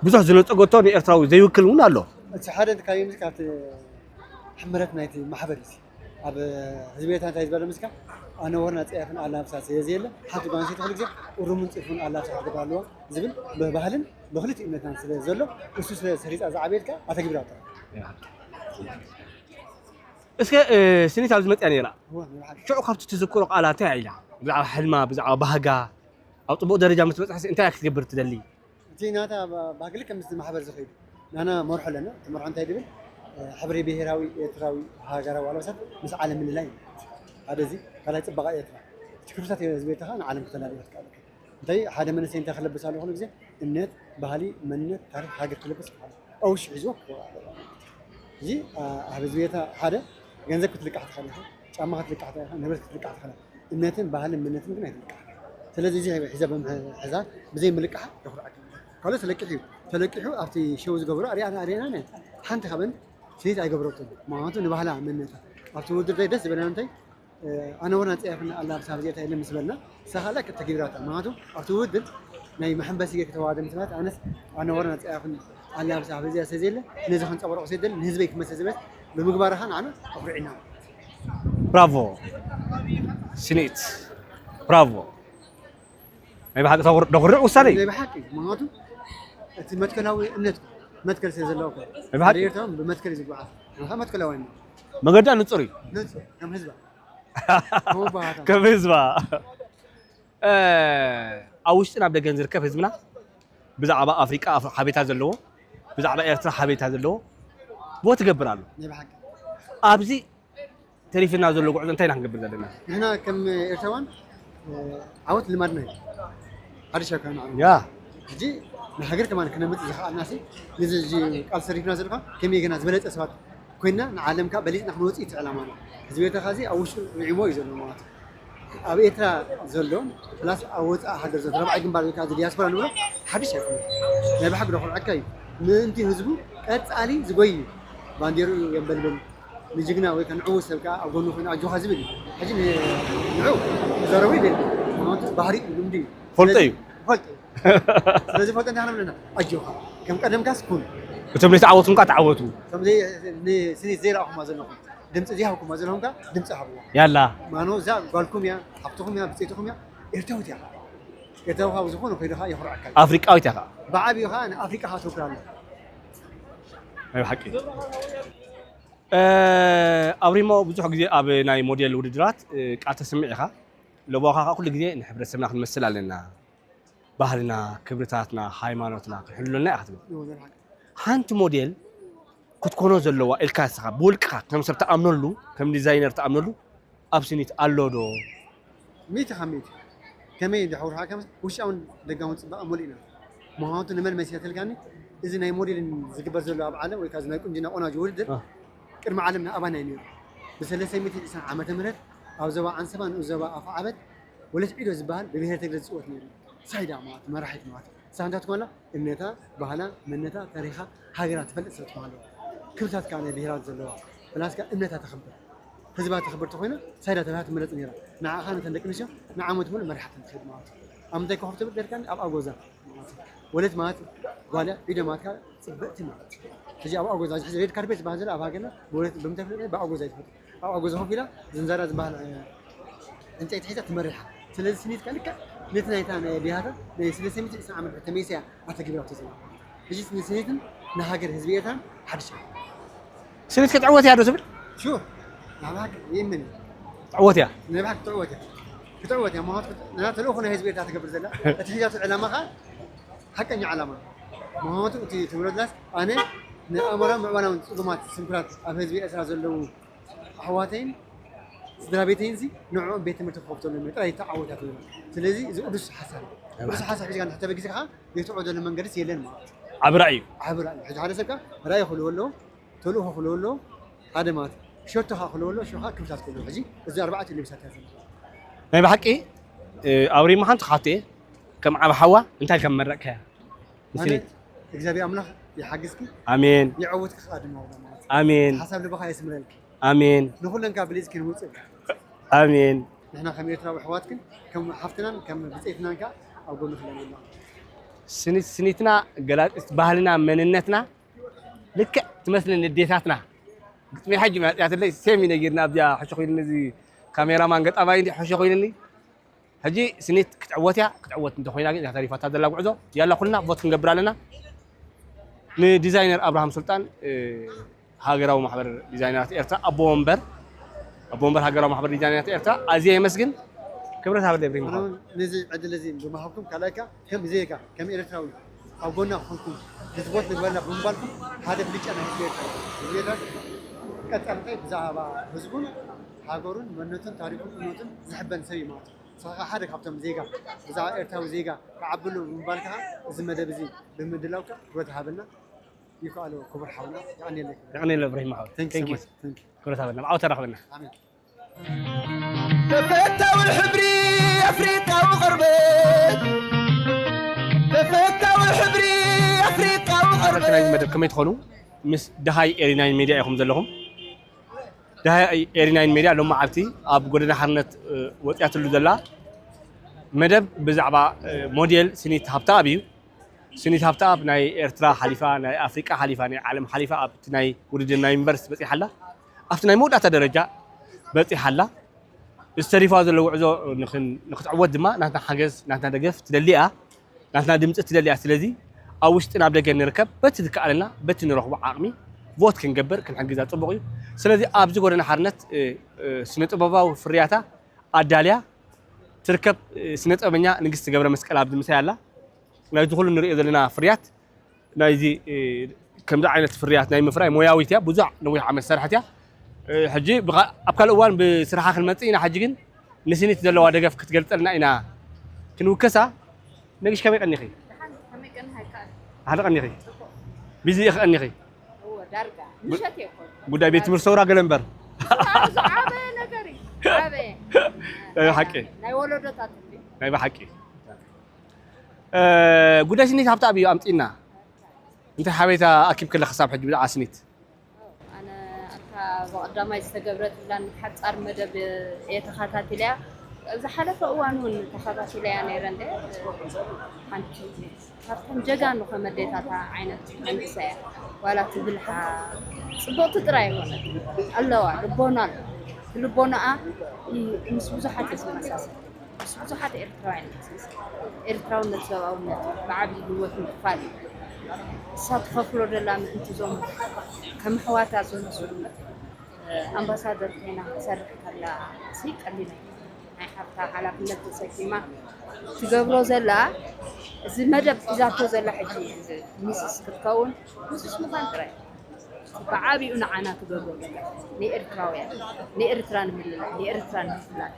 ብዙሕ ዝነጸገቶ ንኤርትራዊ ዘይውክል እውን ኣሎ። እቲ ሓደ እንተካዮ ምስ ካብቲ ሕመረት ናይቲ ማሕበር እዩ። ኣብ ህዝቢ ኤርትራ እንታይ ዝበለ ምስካ ኣነ ወርና ጸያፍን ኣላብሳ ስለ ዘየለ ሓንቲ ጓል ኣንስተይቲ ኩሉ ግዜ እሩምን ጽፉን ኣላብሳ ክትገብር ኣለዋ ዝብል ብባህልን ብክልቲኡ እምነትናን ስለ ዘሎ እሱ ስለ ሰሪጻ ዝዓበየት ከኣ ኣተግቢራቶ። እስከ፣ እ፣ ስኒት ኣብዚ መጽያ ነይራ። እወ፣ ናይ ብሓቂ። ሽዑ ካብቲ ትዝክሮ ቃላ እንታይ ኢላ? ብዛዕባ ሕልማ፣ ብዛዕባ ባህጋ፣ ኣብ ጽቡቕ ደረጃ ምስ በጽሐ እንታይ እያ ክትገብር ትደሊ? እቲ ናታ ባ-፣ ባህጊ ልክዕ ምስቲ ማሕበር ዝኸይዱ። ናና መርሖ ኣለና። እቲ መርሖ እንታይ ድብል? እ፣ ሕብሪ ብሄራዊ ኤርትራዊ ሃገራዊ ኣልባሳት ምስ ዓለም ምልላይ እዩ። ሓደ እዚ፣ ካልኣይ ጽባቐ ኤርትራ። እቲ ክብርታት ህዝቢ ኤርትራ ንዓለም ክተላልዮ ትከኣል። እንታይ ሓደ መንእሰይ እንታይ ክለብስ ኣለዎ ኩሉ ግዜ? እምነት፣ ባህሊ፣ መንነት፣ ታሪኽ ሃገር ክለብስ ይከኣል። ኣብ ውሽጢ ሒዝዎ ክወቕዕ ኣለዎ። እዚ፣ ኣ-፣ ኣብ ህዝቢ ኤርትራ ሓደ ገንዘብ ክትልቃሕ ትኽእል ኢኻ፣ ጫማ ክትልቃሕ ትኽእል ኢኻ፣ ንብረት ክትልቃሕ ትኽእል ኢኻ። እምነትን ባህልን መንነትን ግን ኣይትልቃሕ። ስለዚ እዚ ሒዛ ብምሕዛ ብዘይ ምልቃሓ የኹርዓካ። ካልኦት ተለቂሑ እዩ። ተለቂሑ ኣብቲ ሸው ዝገብሮ ኣሪኣና ኣሪኣና ናይ ሓንቲ ካብን ስኒት ኣይገብረቶን። ምኽንያቱ ንባህላ መንነታ ኣብቲ ውድድር ደስ ዝበለና እንታይ ኣነ ወርና ጸያፍን ኣላብሳ ብዚኣታ የለን ምስ በልና፣ ንሳ ኸኣ ላይክ ተገቢራታ። ምኽንያቱ ኣብቲ ውድድር ናይ መሐንበሲ ጌርካ ተዋህደ ምስ በለት፣ ኣነስ ኣነ ወርና ጸያፍን ኣላብሳ ብዚኣ ስለ ዘየለ፣ ነዚ ከንጸባርቖ ስለ ዝደሊ፣ ንህዝበይ ክመስል ዝበለት ብምግባራ ኸኣ ንዓና ኣኹሪዕና። ብራቮ ስኒት፣ ብራቮ። ናይ ብሓቂ ተኹር- ተኹርዕ ውሳነ እዩ። ናይ ብሓቂ ምክንያቱ እቲ መትከላዊ እምነት መትከል ስለ ዘለዎ እኮ። ናይ ብሓቂ? ሓደ ኤርትራዊ ብመትከል እዩ ዝጓዓዝ። ንኻ መትከላዊ እምነት መገዳ ንጹር እዩ። ንጹር ከም ህዝባ ከም ኣቦሃታ ከም ህዝባ እ፣ ኣብ ውሽጥን ኣብ ደገን ዝርከብ ህዝብና ብዛዕባ ኣፍሪቃ ኣፍ- ሓቤታ ዘለዎ ብዛዕባ ኤርትራ ሓቤታ ዘለዎ ቦ ትገብር ኣሎ። ናይ ብሓቂ ኣብዚ ተሪፍና ዘሎ ጉዕዞ እንታይ ኢና ክንገብር ዘለና? ንሕና ከም ኤርትራውያን ዓወት ልማድና እዩ። ሓድሽ ኣካልና ዓወት ያ ሕጂ ንሃገር ከማን ክነምጽእ ዝኸኣልና ሲ ነዚ ሕጂ ቃል ሰሪፍና ዘለካ ከመይ ገና ዝበለጸ ሰባት ኮይና ንዓለም ከዓ በሊጽና ክንወፅእ እቲ ዕላማና። ህዝቢ ኤርትራ ከዚ ኣብ ውሽጡ ርዒሞ እዩ ዘሎ ማለት እዩ። ኣብ ኤርትራ ዘሎ ፕላስ ኣብ ወፃኢ ሃገር ዘሎ ተባባዓይ ግንባር ወይ ከዓ እዚ ዲያስፖራ ንብሎ ሓድሽ ኣይኮነ። ናይ ብሓቂ ዶ ክርዓካ እዩ። ምእንቲ ህዝቡ ቀፃሊ ዝጎይ እዩ። ባንዴሩ የንበልብል ንጅግና ወይ ከዓ ንዕዉት ሰብ ከዓ ኣብ ጎኑ ኮይኑ ኣጆኻ ዝብል እዩ። ሕጂ ንዑ ዘረቡ ይብል ማለት ባህሪ እዩ፣ ልምዲ እዩ። ፈልጦ እዩ። ፈልጦ እዩ። ስለዚ ፈልጦ እንታይ ንብለና ኣጆኻ ከም ቀደምካስ ኩን። እቶም ዘይተዓወቱ እንኳ ተዓወቱ። ስኒት ዘይረኣኹማ ዘለኹም ድምፂ ዘይሃብኩማ ዘለኹም ከዓ ድምፂ ሃብዋ። ያላ ማኖ እዛ ጓልኩም እያ፣ ሃብትኹም እያ፣ ብፅኢትኹም እያ። ኤርትራዊት እያ። ኤርትራዊ ካብ ዝኾነ ከይዱ ከዓ የኹርዓካ እዩ። ኣፍሪቃዊት እያ ከዓ ብዓብዩ ከዓ ንኣፍሪቃ ከዓ ተወክል ኣሎ። ናይ ብሓቂ ኣብሪሞ ብዙሕ ግዜ ኣብ ናይ ሞዴል ውድድራት ቃል ተስምዕ ኢኻ። ለቦኻ ከዓ ኩሉ ግዜ ንሕብረተሰብና ክንመስል ኣለና፣ ባህልና፣ ክብርታትና፣ ሃይማኖትና ክንሕሉ ኣለና ኢኻ ትብል። ሓንቲ ሞዴል ክትኮኖ ዘለዋ ኢልካ ንስኻ ብውልቅኻ ከም ሰብ ትኣምነሉ፣ ከም ዲዛይነር ትኣምነሉ ኣብ ስኒት ኣሎ ዶ? ሚእቲ ካብ ሚእቲ ከመይ እንድሕር ውርሓ ከም ውሽጣውን ደጋውን ፅባቐ መሊእና ምዃኑ ንመን መሲያ ተልካኒ። እዚ ናይ ሞዴልን ዝግበር ዘሎ ኣብ ዓለም ወይ ከዓ ናይ ቁንጅና ቆናጆ ውድድር አ። ቅድሚ ዓለም ንኣባና እዩ ነይሩ። ብ320 ዓመተ ምህረት ኣብ ዞባ ዓንሰባ ንኡስ ዞባ ኣፍዓበት ወለት ዒዶ ዝበሃል ብብሄር ትግረ ዝፅወት ነይሩ። ሳይዳ ማለት መራሒት ማለት ሳንታ ትኾና እምነታ፣ ባህላ፣ መንነታ፣ ታሪኻ፣ ሃገራ ትፈልጥ ሰብ ትኾና ኣለዋ። ክብርታት ከዓ ናይ ብሄራት ዘለዋ ፕላስካ እምነታ ተኽብር ህዝባ ተኽብር ተኾይና ሳይዳ ተባሂላ ትመረፅ ነይራ። ንዓኻ ነተን ደቂ ኣንስትዮ ንዓመት ሙሉእ መሪሓተን ትኸይድ ማለት እዩ። ኣብ ምንታይ ኮፍ ትብል ደርካን ኣብ ኣጎዛ ማለት እዩ። ወለት ማለት ጓልያ ዒደ ማለትካ ፅብቕቲ ማለት እዩ። ሕጂ ኣብ ኣጎዛ ሕዚ ሬድ ካርፔት ዝበሃል ዘሎ ኣብ ሃገርና ብወለት ብምንታይ ፍለጥ ብኣጎዛ ይትፈጥ ኣብ ኣጎዛ ኮፍ ኢላ ዝንዛራ ዝበሃል ዕንጨይቲ ሒዛ ትመርሕ። ስለዚ ስኒትካ ልክዕ ነቲ ናይታ ናይ ኣዴታታ ናይ ሰለስተ ሚእቲ ዕስራ ዓመት ተመይሰያ ኣተግቢራቶ ዘላ። ሕጂ ስኒትን ንሃገር ህዝቢ ኤርትራን ሓድሽ እዩ። ስኒት ክትዕወት እያ ዶ ትብል? ሹር ናባክ ይምን ትዕወት እያ። ንባክ ክትዕወት እያ ክትዕወት እያ። ምክንያቱ ና ተልእኾ ናይ ህዝቢ ኤርትራ ትገብር ዘላ እቲ ሒዛቶ ዕላማ ከዓ ሓቀኛ ዕላማ ምክንያቱ እቲ ትብሎ ዘላስ ኣነ ንኣእምራዊ ምዕባላውን ፅጉማት ስንኩላት ኣብ ህዝቢ ኤርትራ ዘለዉ ኣሕዋተይን ስድራ ቤተይን እዚ ንዕኦም ቤት ትምህርቲ ክኸፍተሎም እየ ጥራይ ተዓወታት ነይሩ። ስለዚ እዚ ቅዱስ ሓሳብ እዩ። ቅዱስ ሓሳብ ሒዝካ እንድሕር ተበጊስካ ከዓ ዘይትዕወተሉ መንገድስ የለን ማለት እዩ። ዓቢ ራእይ እዩ። ዓቢ ራእይ እዩ። ሕጂ ሓደ ሰብ ከዓ ራእይ ክህልዎ ኣለዎ፣ ተልእኾ ክህልዎ ኣለዎ፣ ሓደ ማለት እዩ። ሸቶ ከዓ ክህልዎ ኣለዎ፣ ሽኻ ክብታት ክህልዎ። ሕጂ እዚ ኣርባዕተ ለቢሳት እያ ዘላ። ናይ ብሓቂ ኣብሪማ ሓንቲ ክሓቶ እየ። ከም ዓቢ ሓዋ እንታይ ከም መረቅካያ? ኣነ እግዚኣብሔር ኣምላኽ ይሓግዝኪ ኣሜን የዕውትኪ ከዓ ድማ ማለት እዩ። ኣሜን ሓሳብ ልብኻ የስምረልኪ ኣሜን ንኹለን ካብ ብሊፅኪ ንምውፅእ ኣሜን። ንሕና ከም ኤርትራዊ ኣሕዋትክን ከም ሓፍትናን ከም ብፀይትናን ከዓ ኣብ ጎንኺ ኣለና። ስኒት ስኒትና ገላፂት ባህልና መንነትና ልክዕ ትመስልን ኣዴታትና። ግጥሚ ሓጂ መፅያትለይ ሴሚ ነጊርና ኣብዚኣ ሕሾ ኮይኑኒ እዚ ካሜራማን ገጣማይ እንዲ ሕሾ ኮይኑኒ። ሕጂ ስኒት ክትዕወት እያ። ክትዕወት እንተኮይና ግን እያ ተሪፋታ ዘላ ጉዕዞ። ያላ ኩልና ቮት ክንገብር ኣለና። ንዲዛይነር ኣብርሃም ሱልጣን ሃገራዊ ማሕበር ዲዛይነራት ኤርትራ ኣቦ ወንበር ኣቦ ወንበር ሃገራዊ ማሕበር ዲዛይነራት ኤርትራ ኣዝየ የመስግን። ክብረት ሃበለ ብሪም ኣነ እውን ነዚ ዕድል እዚ ብምሃብኩም ካልኣይካ ከም ዜጋ ከም ኤርትራዊ ኣብ ጎና ኮንኩም ህዝቦት ንግበላ ብምባልኩም ሓደ ብልጫ ናይ ህዝቢ ኤርትራ ህዝቢ ኤርትራ ቀጻልታይ ብዛዕባ ህዝቡን ሃገሩን መንነቱን ታሪኹን እምነቱን ዝሕበን ሰብ እዩ ማለት እዩ። ንስኻ ሓደ ካብቶም ዜጋ ብዛዕባ ኤርትራዊ ዜጋ ክዓብሉ ብምባልካ እዚ መደብ እዚ ብምድላውካ ክብረት ሃበልና። ይከኣሎ ክቡር ሓውና የቐንየለይ። የቐንየለይ ብሪም ሓው። Thank you so much. Thank you. ክብረት ሃበልና። ብዓወት ተራኽበና። ኣሜን። ተፈታዊ ሕብሪ ኣፍሪቃዊ ቆርበት ተፈታዊ ሕብሪ ኣፍሪቃዊ ተኸታተላይ ቆርበት መደብ ከመይ ትኾኑ? ምስ ደሃይ ኤሪ ናይን ሜድያ ኢኹም ዘለኹም። ደሃይ ኤሪ ናይን ሜድያ ሎሚ ዓልቲ ኣብ ጎደና ሓርነት ወፂኣትሉ ዘላ መደብ ብዛዕባ ሞዴል ስኒት ሃብተኣብ እዩ። ስኒት ሃብተኣብ ናይ ኤርትራ ሓሊፋ ናይ ኣፍሪቃ ሓሊፋ ናይ ዓለም ሓሊፋ ኣብቲ ናይ ውድድር ናይ ዩኒቨርሲቲ በፂሓ ኣላ። ኣብቲ ናይ መወዳእታ ደረጃ በፂሓ ኣላ። ዝተሪፋ ዘሎ ጉዕዞ ንኽን- ንክትዕወት ድማ ናትና ሓገዝ፣ ናትና ደገፍ ትደሊ እያ፣ ናትና ድምፂ ትደሊ እያ። ስለዚ ኣብ ውሽጥን ኣብ ደገን ንርከብ፣ በቲ ዝከኣለና በቲ ንረኽቦ ዓቕሚ ቮት ክንገብር ክንሕግዛ ፅቡቕ እዩ። ስለዚ ኣብዚ ጎደና ሓርነት እ፣ እ፣ ስነ ጥበባዊ ፍርያታ ኣዳልያ ትርከብ እ፣ ስነ ጥበበኛ ንግስቲ ገብረ መስቀል ኣብዚ ምሳይ ኣላ። ናይዚ ኩሉ ንሪኦ ዘለና ፍርያት ናይዚ እ፣ ከምዚ ዓይነት ፍርያት ናይ ምፍራይ ሞያዊት እያ። ብዙሕ ነዊሕ ዓመት ዝሰርሐት እያ። እ፣ ሕጂ ብኻ- ኣብ ካልእ እዋን ብስራሓ ክንመጽእ ኢና። ሕጂ ግን ንስኒት ዘለዋ ደገፍ ክትገልጸልና ኢና ክንውከሳ። ነግሽ ከመይ ቀኒኺ? ደሓን፣ ከመይ ቀኒኻ ይከኣል? ሓደ ቀኒኺ? ጽቡቕ። ቢዚ ኢኺ ቀኒኺ? እወ፣ ዳርጋ። ምሸት እየ እኮ። ጉዳይ ቤት ትምህርቲ ሰውራ ገለ እምበር። ዝዓበየ ነገር እዩ። ዓበየ። ናይ ሓቂ። ናይ ወለዶታት እንዲ። ናይ ብሓቂ። እ፣ ጉዳይ ስኒት ሃብተኣብ እዩ ኣምጺእና። እንታይ ሓበሬታ ኣኪብክለ ክሳብ ሕጂ ብዛዕባ ስኒት? ኣነ ኣብታ ብቐዳማይ ዝተገብረትላን ሓጻር መደብ እየ ተኸታቲለያ። ኣብ ዝሓለፈ እዋን እውን ተኸታቲለያ ነይረ እንደ ሓንቲ ካብተን ጀጋኑ ከም ኣዴታታ ዓይነት መንእሰያ ዋላ ትብልሓ ጽብቕቲ ጥራይ ኣይኮነት ኣለዋ፣ ልቦና ኣሎ። እቲ ልቦናኣ ይ- ምስ ብዙሓት እዩ ዝመሳሰል። ምስ ብዙሓት ኤርትራውያን እዩ ዝመሳሰል። ኤርትራውነት፣ ሰብኣውነት፣ ብዓብዪ ህይወት ምኽፋል እዩ። እሳ ትኸፍሎ ደላ ምእንቲ ዞም ከም ኣሕዋታ ዝመስሉ ኣምባሳደር ኮይና ክትሰርሕ ከላ ሲ ቀሊል ኣይኮነን። ናይ ሓፍታ ሓላፍነት ተሰኪማ ትገብሮ ዘላ፣ እዚ መደብ ሒዛቶ ዘላ ሕጂ እዚ ሚስስ ክትከውን ሚስስ ምዃን ጥራይ ብዓቢኡ ንዓና ትገብሮ ዘላ፣ ንኤርትራውያን፣ ንኤርትራ ንምልላይ፣ ንኤርትራ ንምፍላጥ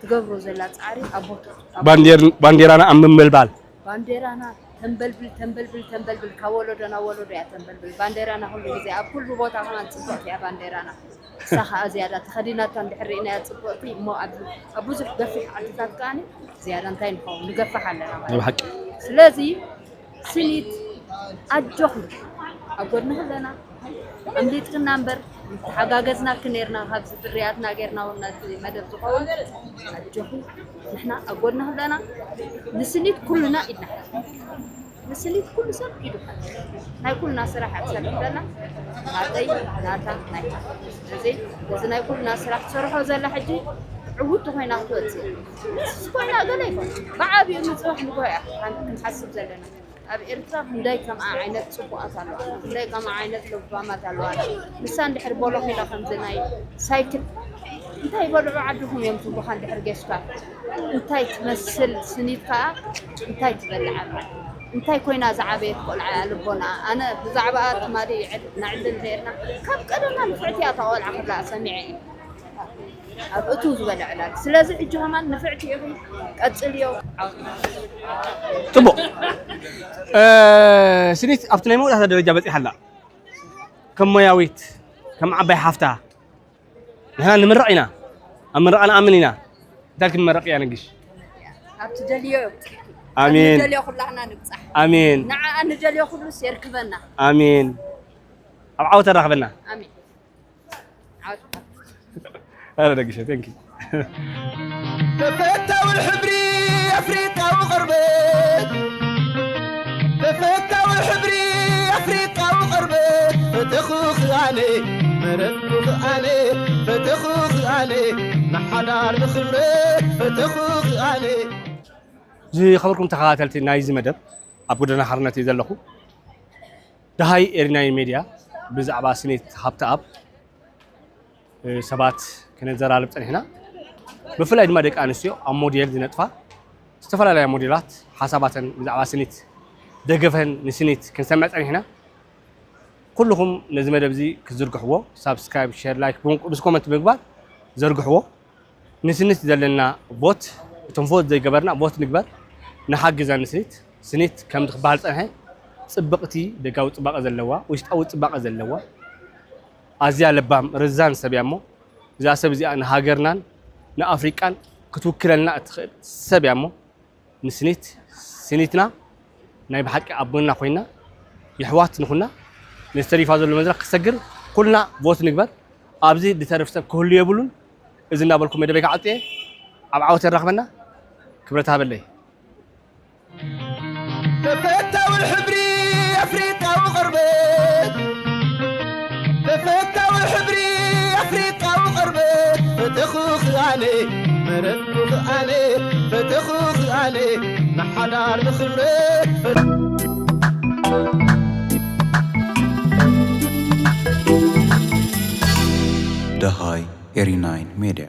ትገብሮ ዘላ ጻዕሪ ኣብ ቦትኡ፣ ኣብ ባንዴር- ባንዴራና ኣብ ምምልባል ባንዴራና ተንበልብል ተንበልብል ተንበልብል፣ ካብ ወለዶ ናብ ወለዶ እያ ተንበልብል ባንዴራና። ኩሉ ግዜ ኣብ ኩሉ ቦታ ከማን ጽብቕቲ እያ ባንዴራና። እሳ ኸኣ ዝያዳ ተኸዲናታ እንድሕር ርኢናያ ጽብቕቲ እሞ ኣብ ኣብ ብዙሕ ገፊሕ ዓድታት ከኣ ዝያዳ እንታይ ንኸውን ንገፍሕ ኣለና ማለት እዩ። ብሓቂ ስለዚ ስኒት ኣጆኺ ኣብ ጎድንኺ ኣለና። ኣምሊጥክና እምበር ተሓጋገዝናኪ ነርና፣ ካብዚ ፍርያትና ጌርና እውን ነቲ መደብ ዝኸውን ኣጆኺ ንሕና ኣብ ጎድንኺ ኣለና። ንስኒት ኩልና ኢድና ንስኒት ኩሉ ሰብ ኢዱ ሓዝ ናይ ኩልና ስራሕ ኣትሰርሕ ዘላ ናተይ ናታ ናይካ። ስለዚ እዚ ናይ ኩልና ስራሕ ትሰርሖ ዘላ ሕጂ ዕውቲ ኮይና ክትወፅእ ንስስ ኮይና ገለ ይኮን ብዓብኡ ንፅባሕ ንጎ እያ ሓንቲ ክንሓስብ ዘለና። ኣብ ኤርትራ ክንደይ ከምኣ ዓይነት ፅቡቃት ኣለዋ፣ ክንደይ ከምኣ ዓይነት ለባማት ኣለዋ። ንሳ እንድሕር ቦሎኺላ ከምዚ ናይ ሳይክል እንታይ ይበልዑ ዓድኹም እዮም ትብሉኻ እንድሕር ጌስካ እንታይ ትመስል ስኒት ከኣ እንታይ ትበልዕ ኣላ እንታይ ኮይና ዝዓበየት ቆልዓ እያ ልቦና ኣነ ብዛዕባኣ ትማሊ ዕድ- ነዕልል ነርና ካብ ቀደማ ንፍዕቲ እያ እታ ቆልዓ ክብላ ሰሚዐ እየ ኣብ እቱ ዝበለ ዕላል ስለዚ ሕጂ ከማን ንፍዕቲ ኢኺ ቀጽልዮ። ጽቡቕ ስኒት ኣብቲ ናይ መወዳእታ ደረጃ በፂሓ ኣላ ከም ሞያዊት ከም ዓባይ ሓፍታ ንሕና ንምረቕ ኢና ኣብ ምረቓ ንኣምን ኢና እንታይ ክንመረቕ እያ ነግሽ ኣብቲ ደልዮ ኣሜን ንደልዮ ኩላህና ንብጻሕ ኣሜን ንዓኣ ንደልዮ ኩሉስ የርክበና ኣሜን ኣብ ዓወት ኣራኽበና ኣሜን ኣረ ደግሸ thank you ተፈታዊ ሕብሪ ኣፍሪቃዊ ቆርበት ተፈታዊ ሕብሪ ኣፍሪቃዊ ቆርበት ፈተኹ ክኣነ መረጥኩ ክኣነ ፈተኹ ክኣነ ንሓዳር ንኽብረት ፈተኹ ክኣነ ዝኸበርኩም ተኸታተልቲ ናይዚ መደብ ኣብ ጎደና ሓርነት እየ ዘለኹ ደሃይ ኤሪናይ ሜድያ ብዛዕባ ስኒት ሃብተኣብ ሰባት ክነዘራርብ ፀኒሕና ብፍላይ ድማ ደቂ ኣንስትዮ ኣብ ሞዴል ዝነጥፋ ዝተፈላለያ ሞዴላት ሓሳባተን ብዛዕባ ስኒት ደገፈን ንስኒት ክንሰምዕ ፀኒሕና ኩልኹም ነዚ መደብ እዚ ክትዝርግሕዎ ሳብስክራይብ ሸር ላይክ ምስ ኮመንት ምግባር ዘርግሕዎ ንስኒት ዘለና ቮት እቶም ቮት ዘይገበርና ቮት ንግበር ንሓግዛ ንስኒት ስኒት ከም ትክበሃል ፀንሐ ፅብቕቲ ደጋዊ ፅባቐ ዘለዋ ውሽጣዊ ፅባቐ ዘለዋ ኣዝያ ለባም ርዛን ሰብ እያ እሞ እዛ ሰብ እዚኣ ንሃገርናን ንኣፍሪቃን ክትውክለልና እትኽእል ሰብ እያ እሞ ንስኒት ስኒትና ናይ ብሓቂ ኣብ ጎና ኮይና የሕዋት ንኹና ነዚ ተሪፋ ዘሎ መድረክ ክሰግር ኩልና ቮት ንግበር ኣብዚ ድተርፍ ሰብ ክህሉ የብሉን እዚ እናበልኩ መደበይ ክዓጡ እየ ኣብ ዓወት የራኽበና ክብረት ሃበለይ ተፈታዊ ሕብሪ ኣፍሪቃዊ ቆርበት ተፈታዊ ሕብሪ ኣፍሪቃዊ ቆርበት ፈተኹኺ ኣነ፣ መረጽኩኺ ኣነ፣ ፈተኹኺ ኣነ፣ ንሓዳር ንኽብረ ደሃይ ኤሪ ናይን ሜድያ።